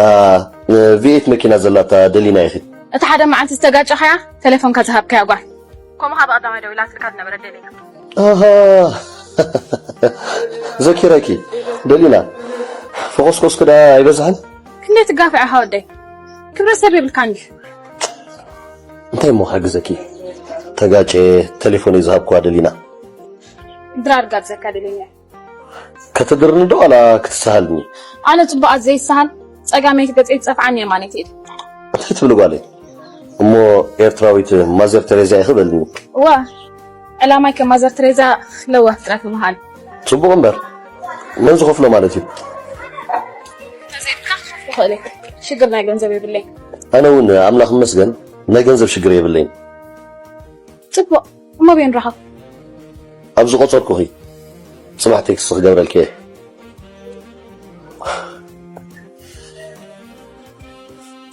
እ፣ ቪ ኤት መኪና ዘላታ ደሊና ኢኺ? እታ ሓደ መዓልቲ ዝተጋጨኻያ፣ ቴሌፎንካ ዝሃብካያ ጓል። ከምኡ ካብ ቀዳማይ ደዊላትልካ ዝነበረት ደሊና። ኣሃ፣ ዘኪረኪ። ደሊና፣ ፈኾስኮስኪ ደኣ ኣይበዝሐን? ክንደይ ትጋፍዕ ኢኻ ወደይ? ክብረት ሰብ የብልካን ድዩ? እንታይ እሞ ክሕግዘኪ? ተጋጨ፣ ቴሌፎነይ ዝሃብክዋ ደሊና። ድራር ጋብዘካ ደሊና። ከተድርኒ ዶ ዋላ ክትሰሃልኒ? ኣነ ጽቡቓት ዘይሰሃል፣ ጸጋመይቲ ገጸይ ትጸፍዓኒ የማነይቲ ኢድ። እንታይ ትብሊ ጓለይ? እሞ ኤርትራዊት ማዘር ተሬዛ ኢኺ በልኒ። እዋ፣ ዕላማይ ከም ማዘር ተሬዛ ለዋህ ፍጥረት ምዃን። ጽቡቕ እምበር፣ መን ዝኸፍሎ ማለት እዩ? ተዘይብካ ክኸፍሎ ይኽእል እየ። ሽግር ናይ ገንዘብ የብለይ። ኣነ እውን ኣምላኽ ይመስገን ናይ ገንዘብ ሽግር የብለይን። ጽቡቕ፣ እሞ ኣበይ ንራኸብ? ኣብ ዝቖጸርኩኺ ጽባሕ ቴክስት ክገብረልኪ እየ።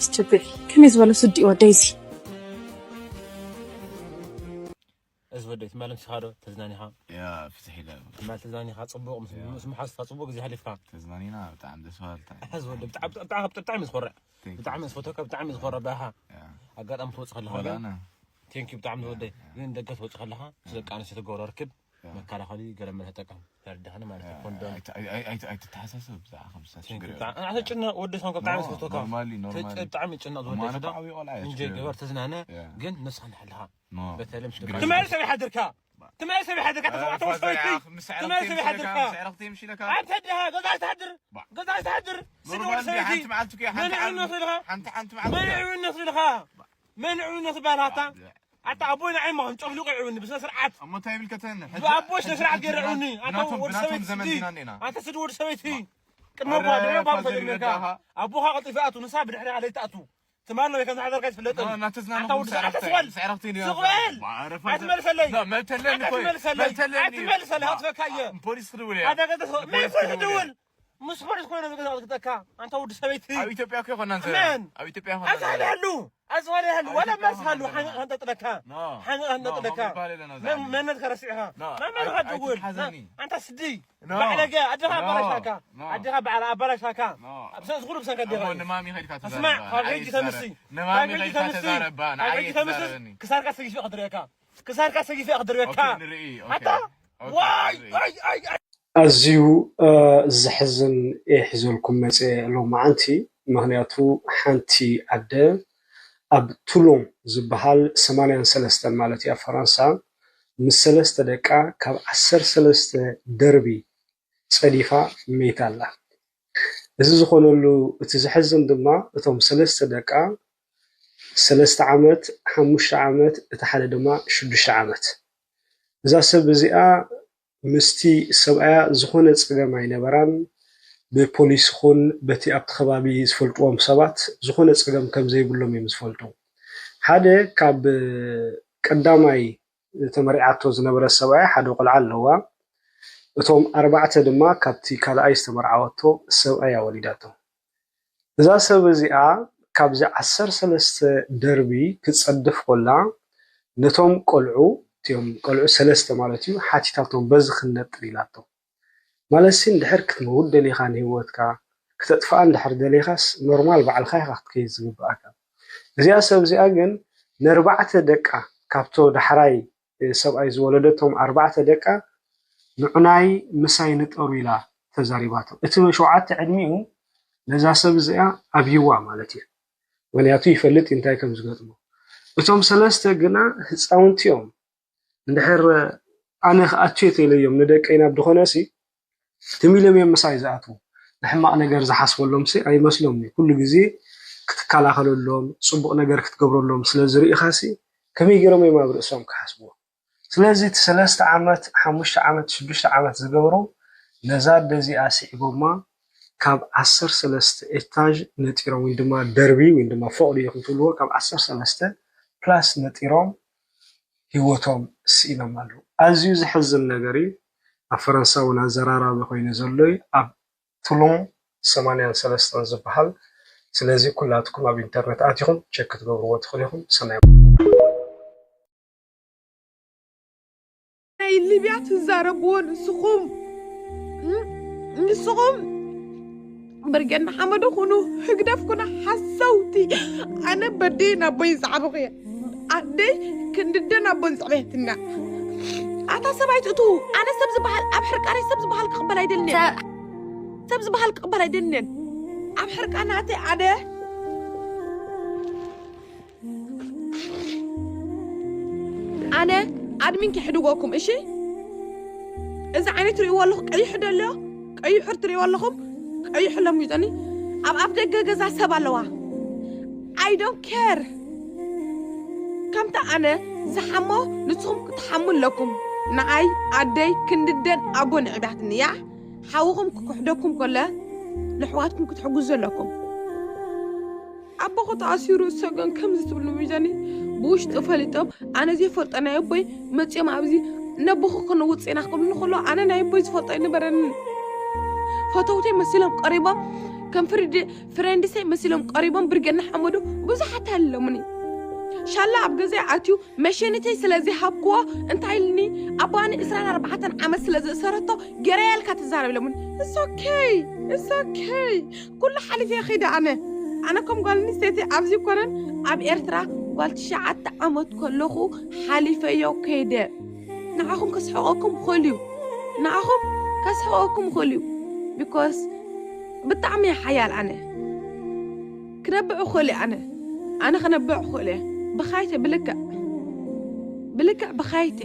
ስትብል፣ ከመይ ዝበለ ስዲ ወደይ እዚ? እዚ ወደይ ትማሊ ምሽኻ ዶ ተዝናኒኻ? ያ፣ ፍትሕ ኢለ። ትማሊ ተዝናኒኻ ጽቡቕ ምስ፣ ያ። ምስ መሓዙትካ ጽቡቕ ግዜ ኣሕሊፍካ። ተዝናኒና ብጣዕሚ ደስ በሃልታ። ሕዚ ወደይ ብጣዕሚ፣ ብጣዕሚ፣ ብጣዕሚ፣ ብጣዕሚ እዩ ዝኮርዕ። Thank you። ብጣዕሚ ዝፈትወካ፣ ብጣዕሚ ዝኮርዕ ብኣኻ። ያ። ኣጋጣሚ ትወፅእ ከለኻ ወላ ግን ኣነ ቴንኪ ብጣዕሚ ትወደይ ግን ደገ ትወፅእ ከለኻ ምስ ደቂ ኣንስትዮ ትገብሮ ርክብ መከላኸሊ ገለ መለ ተጠቀም። ተረዳኸኒ ማለት እዩ። ኮንዶም ኣይት- ኣይ- ኣይ- ኣይትተሓሳሰብ ብዛዕባ ከምሳ ቴንኪ ችግር ብጣዕሚ ኣትጨነቕ። ወዲ ሰንኮ ብጣዕሚ ኖ፣ ዝፈትወካ ኖርማሊ፣ ኖርማሊ። ብጣዕሚ ይጨነቕ እሞ ዝወደይ ኣነ ስዳ እኮ ዓብዪ ቆልዓ እየ፣ እንጀ ችግር ገበር የለውም። ተዝናነ ያ። ግን ንስኻ ንሕልኻ ኖ፣ በተለይ ችግር ትማሊ ሰበይ ሓድርካ ትማሊ ሰበይ ሓድርካ እ፣ ተሰማዕተ ፋዘር፣ ሰበይቲ ያ፣ ምስ ኣዕረኽቲ ትማሊ ሰበይ ምሽለካ፣ ሓድርካ ምስ ኣዕረኽቲ ምሽለካ። ኣንተ ድኻ ገዛ ኣይትሓድር ባ። ገዛ ኣይትሓድር ስዲ ኖርማል ወዲ ድዩ? ሓንቲ ሰበይቲ መዓልቲ እኮ ሓንቲ መንዕዊ ዓም-፣ ነስልኻ ሓንቲ፣ ሓንቲ መዓልቲ መንዕዊ እኮ። ነስልኻ መንዕዊ ነስባላታ ኣታ ኣቦይ ንዓይ ማኹም ጨፍሊቑ ይዕውኒ ብስነ ስርዓት እሞ እንታይ ይብል ከተን? ብኣቦይ ስነ ስርዓት ገይረ ይዕውኒ ኣታ ብናቶም፣ ወዲ ብናቶም ሰበይቲ ዘመን ስዲ ኢና እንዴና። ኣታ ስዲ ወዲ ሰበይቲ ቅድሚ ኣረ፣ ኣቦኻ ድሕሪ ኣቦኻ ፋዘር ፈለመካ ይረዳኻ። ኣቦኻ ቀልጢፋ ኣቱ ንሳ ብድሕሪ ኣለይ ትኣቱ ትማል ወይ ከም ዝሓደርካ ይትፍለጥ ና፣ እናተዝናነ ኣታ ኹም ወዲ ሰበይቲ ሰዕረኽቲ፣ ኣትስበል ሰዕረኽቲ ድዮ? ስቕ በል ባ፣ ኣረ፣ ፋዘር። ኣይትመልሰለይ ና፣ መልተለኒ እኮ እዩ። ኣይትመልሰለይ መልተለኒ እዩ። ኣይትመልሰለይ ባ፣ ኣትፈካ እየ ፖሊስ ክድውል እየ። ኣታ ገዛ ፖሊስ መን ፖሊስ ክድውል እየ። ድውል ምስ ፖሊስ ኮይነ ዝገዛ ዝግጠካ ኣንታ ወዲ ሰበይቲ ኣብ ኢትዮጵያ እኮ ይኮና ኣመን ኣብ ኢትዮጵያ ይኮና ኣዝዋል ይሃሉ ኣዝዋል ይሃሉ ኣብ ዋላ ኢትዮጵያ ማስ ሃሉ ይኮና ሓንጣጥለካ ኖ። ሓንጣጥለካ ኖ፣ ኖ፣ መን ኖ፣ መነት ከረሲዕኻ ኖ፣ መን መን ኣይ- ከድውል ኣይትሓዘኒ። ኣንታ ስዲ ኖ። ባዕለገ ኣድኻ ኖ። ኣባላሽካ ኖ። ኣድኻ ባዕላ ኣባላሽካ ኖ። ኣብ ሰንስ ኩሉ ብሰንከ እሞ ዲኻ ንማሚ ከድካ ስማዕ ተዛረባ። ካብ ንዓይ ሕጂ ይዛረብ። ተምሲ ንማሚ ካብ ሕጂ ከድካ ተምሲ ተዛረባ። ካብ ንዓይ ሕጂ ተምሲ ይዛረብኒ። ክሳርካ ሰጊፈ ክድረካ ክሳርካ ሰጊፈ ክድረካ ኦኬ፣ ንርኢ። ኦኬ። ኣታ ኦኬ፣ ዋይ ንርኢ። ኣይ ኣይ ኣይ ኣዝዩ እ፣ ዘሕዝን እየ ሒዘልኩም መፅየ ሎማዓንቲ። ምኽንያቱ ሓንቲ ኣደ ኣብ ቱሎን ዝበሃል ሰማንያን ሰለስተን ማለት እዩ ኣብ ፈረንሳ ምስ ሰለስተ ደቃ ካብ ዓሰርተ ሰለስተ ደርቢ ፀዲፋ መይታ ኣላ። እዚ ዝኾነሉ እቲ ዘሕዝን ድማ እቶም ሰለስተ ደቃ ሰለስተ ዓመት፣ ሓሙሽተ ዓመት፣ እቲ ሓደ ድማ ሽዱሽተ ዓመት። እዛ ሰብ እዚኣ ምስቲ ሰብኣያ ዝኾነ ፀገም ኣይነበራን። ብፖሊስ ይኹን በቲ ኣብቲ ከባቢ ዝፈልጥዎም ሰባት ዝኾነ ፀገም ከም ዘይብሎም እዮም ዝፈልጡ። ሓደ ካብ ቀዳማይ ተመሪዓቶ ዝነበረት ሰብኣያ ሓደ ቆልዓ ኣለዋ። እቶም ኣርባዕተ ድማ ካብቲ ካልኣይ ዝተመርዓወቶ ሰብኣያ ወሊዳቶ። እዛ ሰብ እዚኣ ካብዚ ዓሰርተ ሰለስተ ደርቢ ክትፀድፍ ኮላ ነቶም ቆልዑ እቲኦም ቆልዑ ሰለስተ ማለት እዩ ሓቲታቶም በዚ ክንነጥር ኢላቶም። ማለት ሲ እንድሕር ክትመውት ደሊኻ ንህይወትካ ክተጥፍኣ እንድሕር ደሊኻስ ኖርማል ባዕልኻ ኢኻ ክትከይድ ዝግብኣካ። እዚኣ ሰብ እዚኣ ግን ነርባዕተ ደቃ ካብቶ ዳሕራይ ሰብኣይ ዝወለደቶም ኣርባዕተ ደቃ ንዑናይ ምሳይ ንጠሩ ኢላ ተዛሪባቶም። እቲ ሸውዓተ ዕድሚኡ ነዛ ሰብ እዚኣ ኣብይዋ ማለት እዩ። ምክንያቱ ይፈልጥ እዩ እንታይ ከም ዝገጥሞ። እቶም ሰለስተ ግና ህፃውንቲ እዮም። እንድሕር ኣነ ክኣቱ እየ ተኢለዮም ንደቀይ ናብ ዝኾነ ሲ ትም ኢሎም እዮም ምሳይ ዝኣትዉ። ንሕማቕ ነገር ዝሓስበሎም ሲ ኣይመስሎም እዩ። ኩሉ ግዜ ክትከላኸለሎም፣ ፅቡቕ ነገር ክትገብረሎም ስለ ዝርኢኻ ሲ ከመይ ገይሮም እዮም ኣብ ርእሶም ክሓስብዎ? ስለዚ እቲ ሰለስተ ዓመት፣ ሓሙሽተ ዓመት፣ ሽዱሽተ ዓመት ዝገብሩ ነዛ ኣደ እዚኣ ስዒቦማ ካብ ዓሰርተ ሰለስተ ኤታዥ ነጢሮም ወይ ድማ ደርቢ ወይ ድማ ፎቕ ድዩ ክትብልዎ ካብ ዓሰርተ ሰለስተ ፕላስ ነጢሮም ህይወቶም ስኢኖም ኣለዉ። ኣዝዩ ዘሕዝን ነገር እዩ። ኣብ ፈረንሳ እውን ኣዘራራቢ ኮይኑ ዘሎ እዩ። ኣብ ቱሎን ሰማንያን ሰለስተን ዝበሃል። ስለዚ ኩላትኩም ኣብ ኢንተርነት ኣቲኹም ቸክ ክትገብርዎ ትኽእሉ ኢኹም። ሰናይ ናይ ሊብያ ትዛረብዎ ንስኹም ንስኹም ብርጌድ ንሓመዱ ኩኑ ህግደፍ ኩኑ ሓሰውቲ ኣነ በደይ ናቦይ ዝዓበኹ እየ ኣደይ ክንድደ ናቦን ዝዕበየትና ኣታ ሰብኣይ ትእቱ ኣነ ሰብ ዝበሃል ኣብ ሕርቃነይ ሰብ ዝበሃል ክቕበል ኣይደልንን ሰብ ዝበሃል ክቕበል ኣይደልንን ኣብ ሕርቃናተይ ኣደ ኣነ ኣድሚን ክሕድጎኩም እሺ እዚ ዓይነት ትርእይዎ ኣለኹ ቀይሑ ደሎ ቀይሑ ትርእይዎ ኣለኹም ቀይሑ ለሚጠኒ ኣብ ኣፍ ደገ ገዛ ሰብ ኣለዋ I don't care ከምታ ኣነ ዝሓሞ ንስኹም ክትሓሙ ኣለኩም ንዓይ ኣደይ ክንድደን ኣቦ ንዕዳትኒ እያ ሓውኹም ክክሕደኩም ከለ ንሕዋትኩም ክትሕግዙ ኣለኩም ኣቦኹ ተኣሲሩ ሰገን ከምዚ ትብሉ ሚዛኒ ብውሽጢ ፈሊጦም ኣነ ዘይፈልጦ ናይ ኣቦይ መፅኦም ኣብዚ ነቦኹ ክንውፅ ኢና ክብሉ ከሎ ኣነ ናይ ኣቦይ ዝፈልጦ ኣይነበረን ፈተውተይ መሲሎም ቀሪቦም ከም ፍርዲ ፍሬንድሰይ መሲሎም ቀሪቦም ብርጌድ ንሓመዱ ብዙሓት ኣለሙኒ ሻላ ኣብ ገዛይ ኣትዩ መሸኒተይ ስለ ዘይሃብክዎ እንታይ ኢልኒ ኣቦኣኒ ዕስራን ኣርባዕተን ዓመት ስለ ዝእሰረቶ ገረያ ኢልካ ትዛረብ ኢሎምኒ it's okay it's okay ኩሉ ሓሊፈ ከይደ ኣነ ኣነ ከም ጓል ኣንስተይቲ ኣብዚ ኮነን ኣብ ኤርትራ ጓል ትሽዓተ ዓመት ከለኹ ሓሊፈዮ ከይደ። ንዓኹም ከስሕቐኩም ይኽእል እዩ። ንዓኹም ከስሕቐኩም ይኽእል እዩ። Because ብጣዕሚ እየ ሓያል ኣነ። ክነብዕ ይኽእል እየ ኣነ። ኣነ ክነብዕ ይኽእል እየ። ብኻይተ ብልክዕ። ብልክዕ ብኻይተ።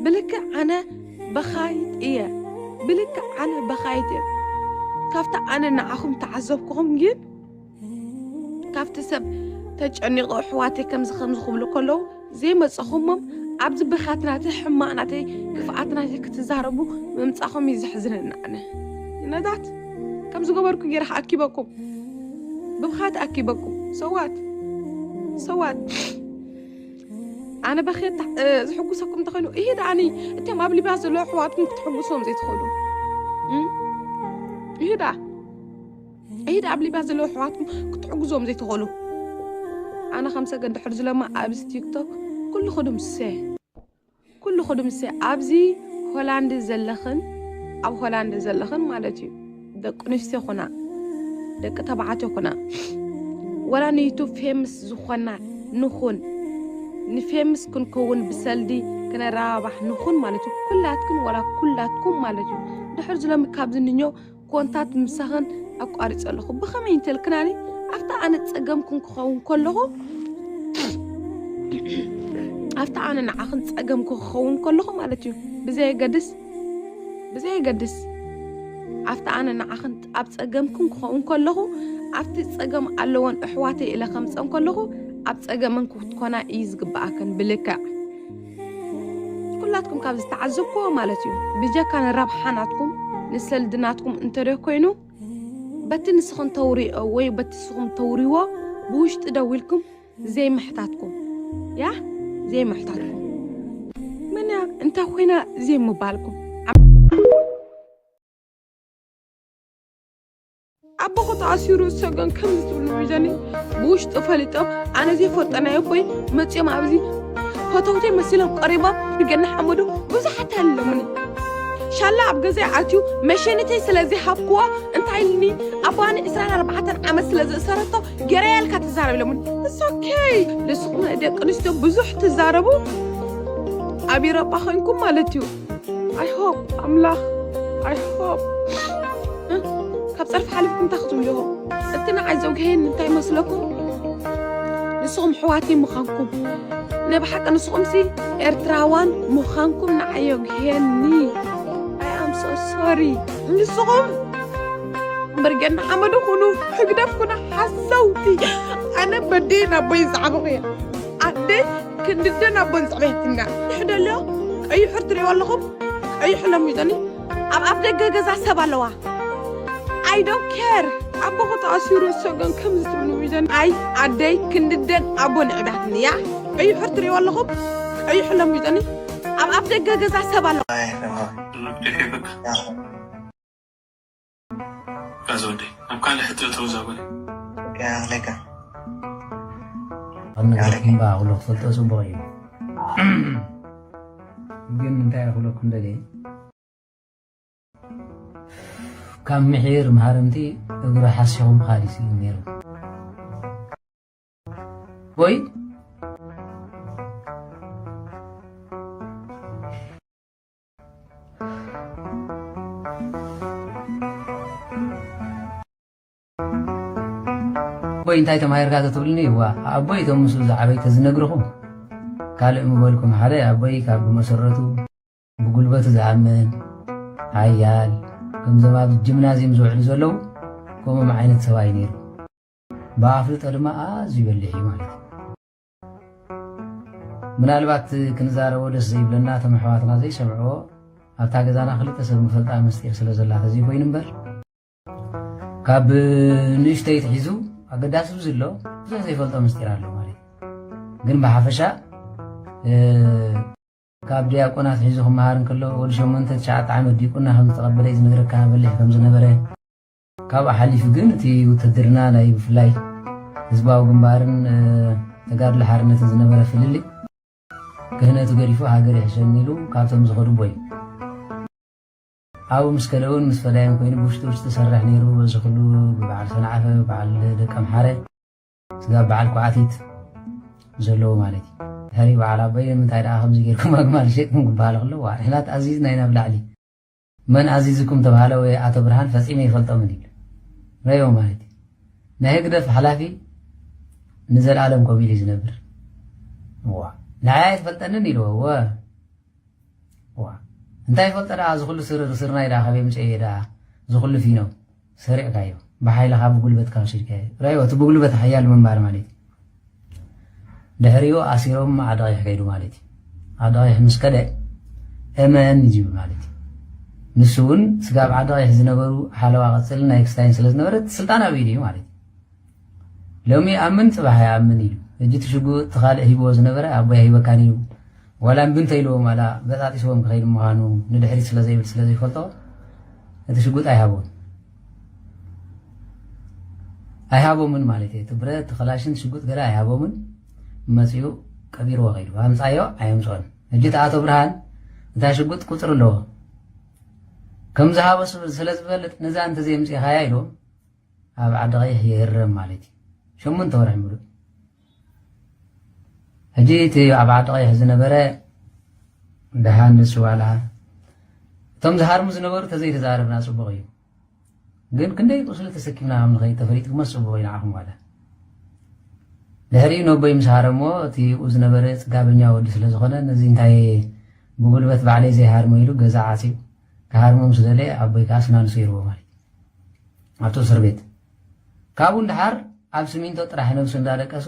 ብልክዕ ኣነ በኻይት እየ። ብልክዕ ኣነ በኻይት እየ። ካብቲ ኣነ ንዓኹም ተዓዘብኩኹም ግን ካብቲ ሰብ ተጨኒቑ ኣሕዋተይ ከምዚ ከምዚ ክብሉ ከለዉ ዘይመጻኹሞም ኣብዚ ብኽያት ናተይ፣ ሕማቕ ናተይ፣ ክፍኣት ናተይ ክትዛረቡ ምምጻኹም እዩ ዘሕዝነኒ ኣነ። ነዳት ከም ዝገበርኩ ገይረ ኣኪበኩም። ብብኽያት ኣኪበኩም። So what? So what? ኣነ በኽየት ታ-፣ እ፣ ዝሕጉሰኩም እንተኾይኑ፣ ይሄ ደኣኒ እቶም ኣብ ሊብያ ዘለዉ ኣሕዋትኩም ክትሕጉሶም ዘይትኽእሉ? እም? ይሄ ደኣ፣ ይሄ ደኣ ኣብ ሊብያ ዘለዉ ኣሕዋትኩም ክትሕጉዞም ዘይትኽእሉ? ኣነ ከም ሰገን ድሕር ዝለማ ኣብዚ ቲክቶክ ኩሉ ክድምስሰ፣ ኩሉ ክድምስሰ። ኣብዚ ሆላንድ ዘለኽን፣ ኣብ ሆላንድ ዘለኽን ማለት እዩ፣ ደቂ ኣንስትዮ ኩና፣ ደቂ ተባዕትዮ ኩና፣ ወላ ንዩቱብ ፌምስ ዝኾና ንኹን፣ ንፌምስ ክንከውን ብሰልዲ ክነረባባሕ ንኹን ማለት እዩ። ኩላትክን ወላ ኩላትኩም ማለት እዩ። ድሕር ዝለሚ ካብዚ ንኞ ኮንታት ምሳኽን ኣቋሪጸ ኣለኹ። ብኸመይ እንተልክናኒ፣ ኣብታ ኣነ ጸገምክን ክኸውን ከለኹ፣ ኣብታ ኣነ ንዓኽን ጸገምኩ ክኸውን ከለኹ ማለት እዩ። ብዘየገድስ፣ ብዘየገድስ፣ ኣብታ ኣነ ንዓኽን ኣብ ጸገምክን ክኸውን ከለኹ፣ ኣብቲ ጸገም ኣለወን ኣሕዋተይ ኢለ ከምጸን ከለኹ፣ ኣብ ጸገመን ክትኮና እዩ ዝግብኣክን ብልክዕ። ኩላትኩም ካብ ዝተዓዘብክዎ ማለት እዩ። ብጀካ ንረብሓ ናትኩም፣ ንሰልዲ ናትኩም እንተደ ኮይኑ፣ በቲ ንስኹም ተውሪኦ ወይ በቲ ንስኹም ተውሪዎ ብውሽጢ ደው ኢልኩም ዘይምሕታትኩም፣ ያ፣ ዘይምሕታትኩም። ምን እያ እንታይ ኮይና ዘይምባልኩም። ኣቦኹ ተኣሲሩ ሰገን ከምዚ ትብሉ ሒዘኒ ብውሽጢ ፈሊጦም ኣነ ዘይፈልጦ ናይ ኣቦይ መጺኦም ኣብዚ ፈተውተይ መሲሎም ቀሪቦም ብገና ሓመዱ ብዙሓት ኣለሙኒ። ሻላ ኣብ ገዛይ ኣትዩ መሸኒተይ ስለ ዘይሃብክዎ እንታይ ኢልኒ ኣቦኣኒ ዕስራን ኣርባዕተን ዓመት ስለ ዝእሰረቶ ገረያ ኢልካ ትዛረብ ኢሎሙኒ። It's okay። ንስኹም ደቂ ኣንስትዮ ብዙሕ ትዛረቡ ኣብ ኢሮጳ ኮይንኩም ማለት እዩ። I hope ኣምላኽ፣ I hope። እ? ካብ ጸርፊ ሓሊፍኩም እንታይ ክትብሉ ኢኹም? እቲ ንዓይ ዘውግሄኒ እንታይ መስለኩም? ንስኹም ኣሕዋተይ ምዃንኩም። ናይ ብሓቂ ንስኹምሲ ኤርትራውያን ምዃንኩም ንዓይ የውግሄኒ። I am so sorry። ንስኹም ብርጌድ ንሓመዱ ኩኑ፣ ህግደፍ ኩኑ ሓሰውቲ። ኣነ በዴን ኣቦይ ዝዓበኹ እየ። ኣደ ክንድደን ኣቦን ዝዕበየትና። ንሕደሎ ቀይሑ ትሪእዎ ኣለኹም? ቀይሑ ለሚዶኒ። ኣብ ኣፍ ደገ ገዛ ሰብ ኣለዋ። I don't care። ኣቦኹ ተኣሲሩ ሰገን ከምዚ ትብሉ ሚዘን። ኣይ ኣደይ ክንድደን ኣቦን ዕባትኒ እያ። ቀይሑ ትሪእዎ ኣለኹም? ቀይሑ ለሚዶኒ። ኣብ ኣፍ ደገ ገዛ ሰብ ኣለዋ። ካዘ ወደይ ኣብ ካልእ ሕቶ ተወዛወረ። ያለካ ኣብ ነገር እምባ ክብሎ ክፈልጦ ጽቡቕ እዩ። ግን እንታይ ክብለኩም ደልየ፣ ካብ ምሒር መሃርምቲ እግሪ ሓሲኹ ምኻድ እዩ ነይሩ። ወይ ኣቦይ እንታይ ተማሂርካ ተትብልኒ፣ እዋ ኣቦይ እቶም ምስኡ ዝዓበይ ተዝነግርኹም ካልእ ምበልኩም። ሓደ ኣቦይ ካብ ብመሰረቱ ብጉልበቱ ዝኣምን ሓያል፣ ከምዞም ኣብ ጅምናዝየም ዝውዕሉ ዘለዉ ከምኦም ዓይነት ሰብኣይ ነይሩ። ብኣፍልጦ ድማ ኣዝዩ በሊሕ እዩ ማለት እዩ። ምናልባት ክንዛረቦ ደስ ዘይብለና እቶም ኣሕዋትና ዘይሰምዕዎ ኣብታ ገዛና ክልተ ሰብ ንፈልጣ ምስጢር ስለ ዘላ ተዘይኮይኑ እምበር ካብ ንእሽተይ ትሒዙ ኣገዳሲ ብዙ ኣሎ ብዙሕ ዘይፈልጦ ምስጢር ኣሎ ማለት እዩ። ግን ብሓፈሻ ካብ ዲያቆናት ሒዙ ክመሃር እንከሎ ወዲ ሸሞንተ ትሽዓተ ዓመት ዲቁና ከም ዝተቐበለ እዩ ዝነግረካ፣ በሊሕ ከም ዝነበረ። ካብኡ ሓሊፉ ግን እቲ ውትድርና ናይ ብፍላይ ህዝባዊ ግንባርን ተጋድሎ ሓርነትን ዝነበረ ፍልልይ ክህነቱ ገዲፉ ሃገር ይሕሸኒ ኢሉ ካብቶም ዝኸዱ ኣቦ እዩ። ኣብኡ ምስ ከደ እውን ምስ ፈዳይን ኮይኑ ብውሽጢ ውሽጢ ዝሰርሕ ነይሩ። በዚ ኩሉ ብበዓል ሰንዓፈ፣ ብበዓል ደቀምሓረ፣ ስጋብ በዓል ኳዕቲት ዘለዎ ማለት እዩ። ድሕሪ በዓል ኣቦይ ንምንታይ ደኣ ከምዚ ጌርኩም ኣግማል ሸጥኩም ክበሃል ከሎ፣ ዋ፣ ንሕና ተኣዚዝና ኢና ብላዕሊ። መን ኣዚዝኩም ተባሃለ ወይ ኣቶ ብርሃን ፈጺመ ይፈልጦምን ኢሉ። ረዮ ማለት እዩ። ናይ ህግደፍ ሓላፊ ንዘለኣለም ኮፍ ኢሉ እዩ ዝነብር። ዋ፣ ንዓይ ኣይትፈልጠንን ኢልዎ። ወ፣ ዋ፣ እንታይ ይፈልጠ ደኣ፣ እዚ ኩሉ ስር-፣ ስርናይ ደኣ ካበይ ምጽኤ ደኣ፣ እዚ ኩሉ ፊኖ ሰሪዕካዮ፣ ብሓይልኻ ብጉልበትካ ወሲድካዮ። ረዮ፣ እቲ ብጉልበት ሓያል ምንባር ማለት እዩ። ድሕሪኡ ኣሲሮም ዓዲ ቀይሕ ከይዱ ማለት እዩ። ዓዲ ቀይሕ ምስ ከደ፣ እመን እዩ ዝብል ማለት እዩ። ንሱ እውን ስጋብ ዓዲ ቀይሕ ዝነበሩ ሓለዋ ቀጽልን ናይ ክስታይን ስለ ዝነበረ፣ እቲ ስልጣን ኣብ ኢዱ እዩ ማለት እዩ። ሎሚ ይኣምን፣ ጽባሕ ኣይኣምን ኢሉ። ሕጂ እቲ ሽጉጥ እቲ ካልእ ሂብዎ ዝነበረ፣ ኣቦይ ኣይሂበካን ኢሉ። ዋላ እምቢ እንተኢልዎም፣ ዋላ በጣጢስዎም ክኸይድ ምዃኑ ንድሕሪት ስለ ዘይብል፣ ስለ ዘይፈልጦ፣ እቲ ሽጉጥ ኣይሃቦን። ኣይሃቦምን ማለት እዩ። እቲ ብረት፣ እቲ ክላሽን ሽጉጥ ገለ ኣይሃቦምን። መጺኡ ቀቢርዎ ከይዱ። ኣምጻዮ ኣየምጽኦን። ሕጂ እቲ ኣቶ ብርሃን፣ እታ ሽጉጥ ቁጽሪ ኣለዎ። ከም ዝሃቦ ስለ ዝፈልጥ፣ ነዛ እንተዘየምጺእኻያ ኢልዎም፣ ኣብ ዓዲ ቀይሕ ይህረም ማለት እዩ። ሸሞንተ ወርሒ ምሉእ። ሕጂ እቲ ኣብ ዓዲ ቀይሕ ዝነበረ ደሃን ንሱ ዋላ እቶም ዝሃርሙ ዝነበሩ ተዘይተዛረብና ጽቡቕ እዩ። ግን ክንደይ ቁስሊ ተሰኪምና ከም ንኸይድ ተፈሊጥኩምስ ጽቡቕ እዩ ንዓኹም ዋላ። ድሕሪኡ ነቦይ ምስ ሃረሞ እቲ ብኡ ዝነበረ ጽጋበኛ ወዲ ስለ ዝኾነ ነዚ እንታይ ብጉልበት ባዕለይ ዘይሃርሞ ኢሉ ገዛ ዓጽዩ ክሃርሞ ምስ ደለየ ኣቦይ ከኣ ስናኑ ሰይርዎ ማለት እዩ። ኣብቲ እስር ቤት። ካብኡ ንደሓር ኣብ ስሚንቶ ጥራሕ ነብሱ እንዳደቀሱ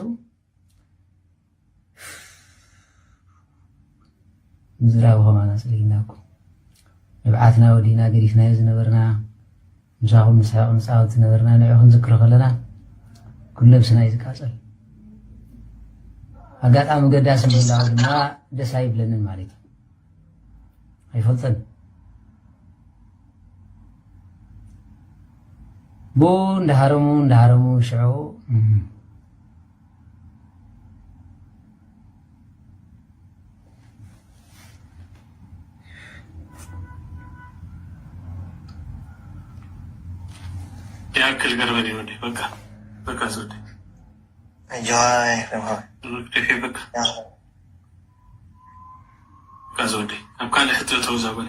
ምዝራብ ከማን ኣጽሊእና እኮ። ንብዓትና ወዲእና ገዲፍናዮ ዝነበርና፣ ምሳኹም ንስሕቕ ንጻወት ዝነበርና ንዑ ክንዝክሮ ከለና ኩሉ ነብስና እዩ ዝቃጸል። ኣጋጣሚ ገዳሲ ምህላው ድማ ደስ ኣይብለንን ማለት እዩ። ኣይፈልጥን። ብኡ እንዳሃረሙ እንዳሃረሙ ሽዑ፣ እም፣ ይኣክል ገርበን እዩ ወዲ። በቃ፣ በቃ፣ ዝወዲ። ኣጆኻ ኤፍሬም ሓወይ። ርክብ ይበካ። ያ። በቃ ዝወደይ፣ ኣብ ካልእ ሕቶ ተወዛወለ።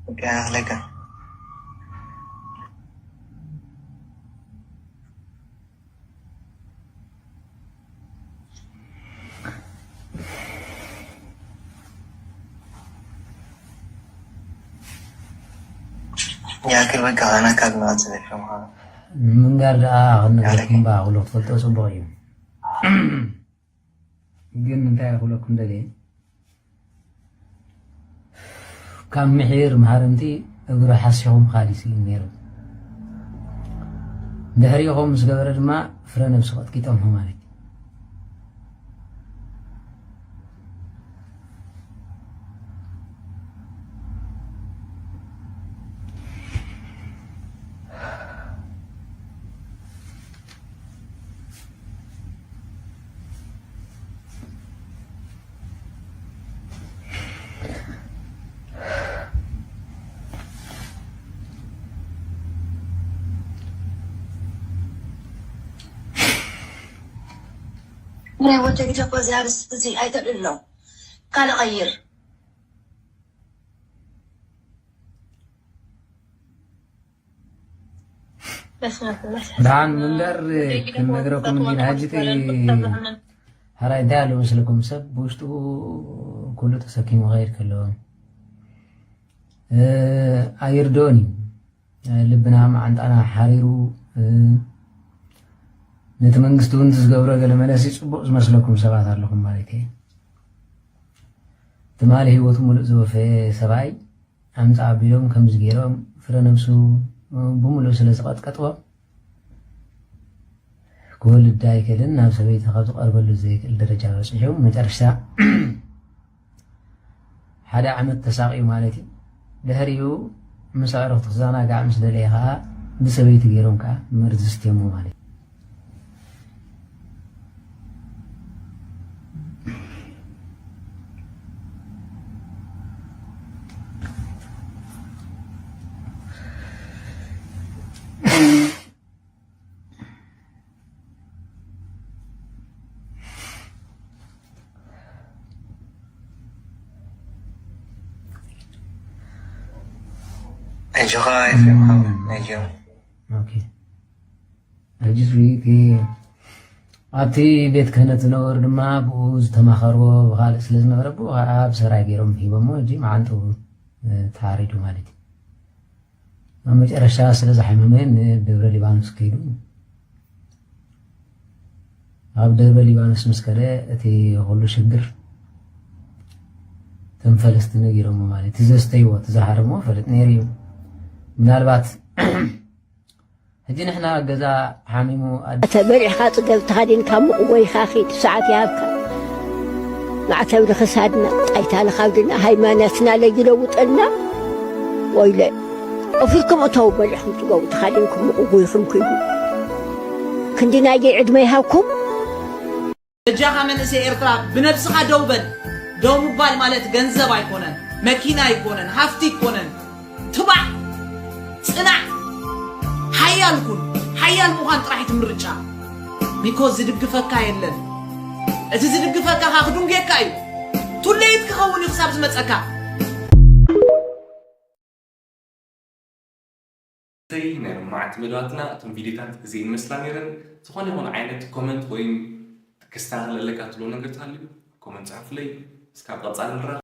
በቃ ይኣኽለካ። ይኣክል በቃ፣ ኣነ ካብ ንቐጽል ኤፍሬም ሓወይ። ንምንጋር ደኣ ክንነግረኩም ያለካ። እምባ፣ ኩሉ ክትፈልጦ ጽቡቕ እዩ። ግን እንታይ ክብለኩም ደልየ፣ ካብ ምሒር መሃርምቲ እግሩ ሓሲኹ ምኻድ እዩ ስኢኑ ነይሩ። ድሕሪኡ ከምኡ ምስ ገበረ ድማ ፍረ ነብሱ ቀጥቂጦም ማለት እዩ። ናይ ወደይ ግደፎ፣ እዚ ኣርእስቲ እዚ ኣይተልዕሎ። ካልእ ቀይር። ደሓን ምንበር ክንነግረኩም እንዲና። ሕጂ እቲ ሕራይ እንታይ ኣሎ መስለኩም? ሰብ ብውሽጡ ኩሉ ተሰኪሙ ክኸይድ ከሎ፣ እ፣ ኣይርድኦን እዩ። ልብና መዓንጣና ሓሪሩ፣ እ፣ ነቲ መንግስቲ እውን ዝገብሮ ገለ መለሲ ጽቡቕ ዝመስለኩም ሰባት ኣለኹም ማለት እየ። ትማሊ ህይወቱ ሙሉእ ዝወፈየ ሰብኣይ ኣምጻ ኣቢሎም ከምዚ ገይሮም ፍረ ነብሱ ብምሉእ ስለ ዝቐጥቀጥዎ ክወልድ ኣይክእልን፣ ናብ ሰበይቲ ካብ ዝቐርበሉ ዘይክእል ደረጃ በጺሑ መጨረሽታ ሓደ ዓመት ተሳቒዩ ማለት እዩ። ድሕሪኡ ምስ ኣዕሩኽቱ ክዘናጋዕ ምስ ደለየ ከኣ ብሰበይቲ ገይሮም ከኣ መርዚ ስትየሞ ማለት እዩ። ኣጆኻ ኤፍሬም ሓወይ፣ ናይ ጀርመን። ኦኬ። ሕጂ እቲ ኣብቲ ቤት ክህነት ዝነበሩ ድማ ብኡ ዝተማኸርዎ ብኻልእ ስለ ዝነበረ ብኡ ከዓ ብሰራይ ገይሮም ሂቦሞ። ሕጂ መዓንጥኡ ተሓሪዱ ማለት እዩ። ኣብ መጨረሻ ስለ ዝሓመመ ንደብረ ሊባኖስ ከይዱ። ኣብ ደብረ ሊባኖስ ምስ ከደ እቲ ኩሉ ሽግር ተንፈለስቲ ነጊሮሞ ማለት እቲ ዘስተይዎ እቲ ዝሃረሞ ፈልጥ ነይሩ እዩ። ምናልባት ሕጂ ንሕና ገዛ ሓሚሙ ኣደ ተበሊዕካ ጽገብ ተኸዲንካ ምቕወይካ ኺድ ሰዓት ይሃብካ ማዕተብ ንኽሳድና ጣይታ ንኻብድና ሃይማኖትና ለይለውጠልና ወይለ ኦፊርኩም እተው በሊዕኩም ጽገቡ ተኸዲንኩም ምቕጉይኹም ክይዱ ክንዲ ናየይ ዕድመ ይሃብኩም። በጃኻ መንእሰይ ኤርትራ ብነብስኻ ደው በል። ደው ምባል ማለት ገንዘብ ኣይኮነን፣ መኪና ኣይኮነን፣ ሃፍቲ ኣይኮነን። ትባዕ፣ ጽናዕ፣ ሓያል ኩን። ሓያል ምዃን ጥራሕ እቲ ምርጫ። ቢኮዝ ዝድግፈካ የለን። እቲ ዝድግፈካ ኸኣ ክድንጉየካ እዩ። ቱሌት ክኸውን እዩ ክሳብ ዝመጸካ። ሰይ ናይ ሎማዓንቲ መደባትና እቶም ቪዲዮታት እዚኤን ይመስላ ነይረን። ዝኾነ ይኹን ዓይነት ኮመንት ወይም ክስተኻኸል ኣለካ ትብሎ ነገር ተሃልዩ ኮመንት ጽሕፉለይ። እስካብ ቀጻሊ ንራኸብ።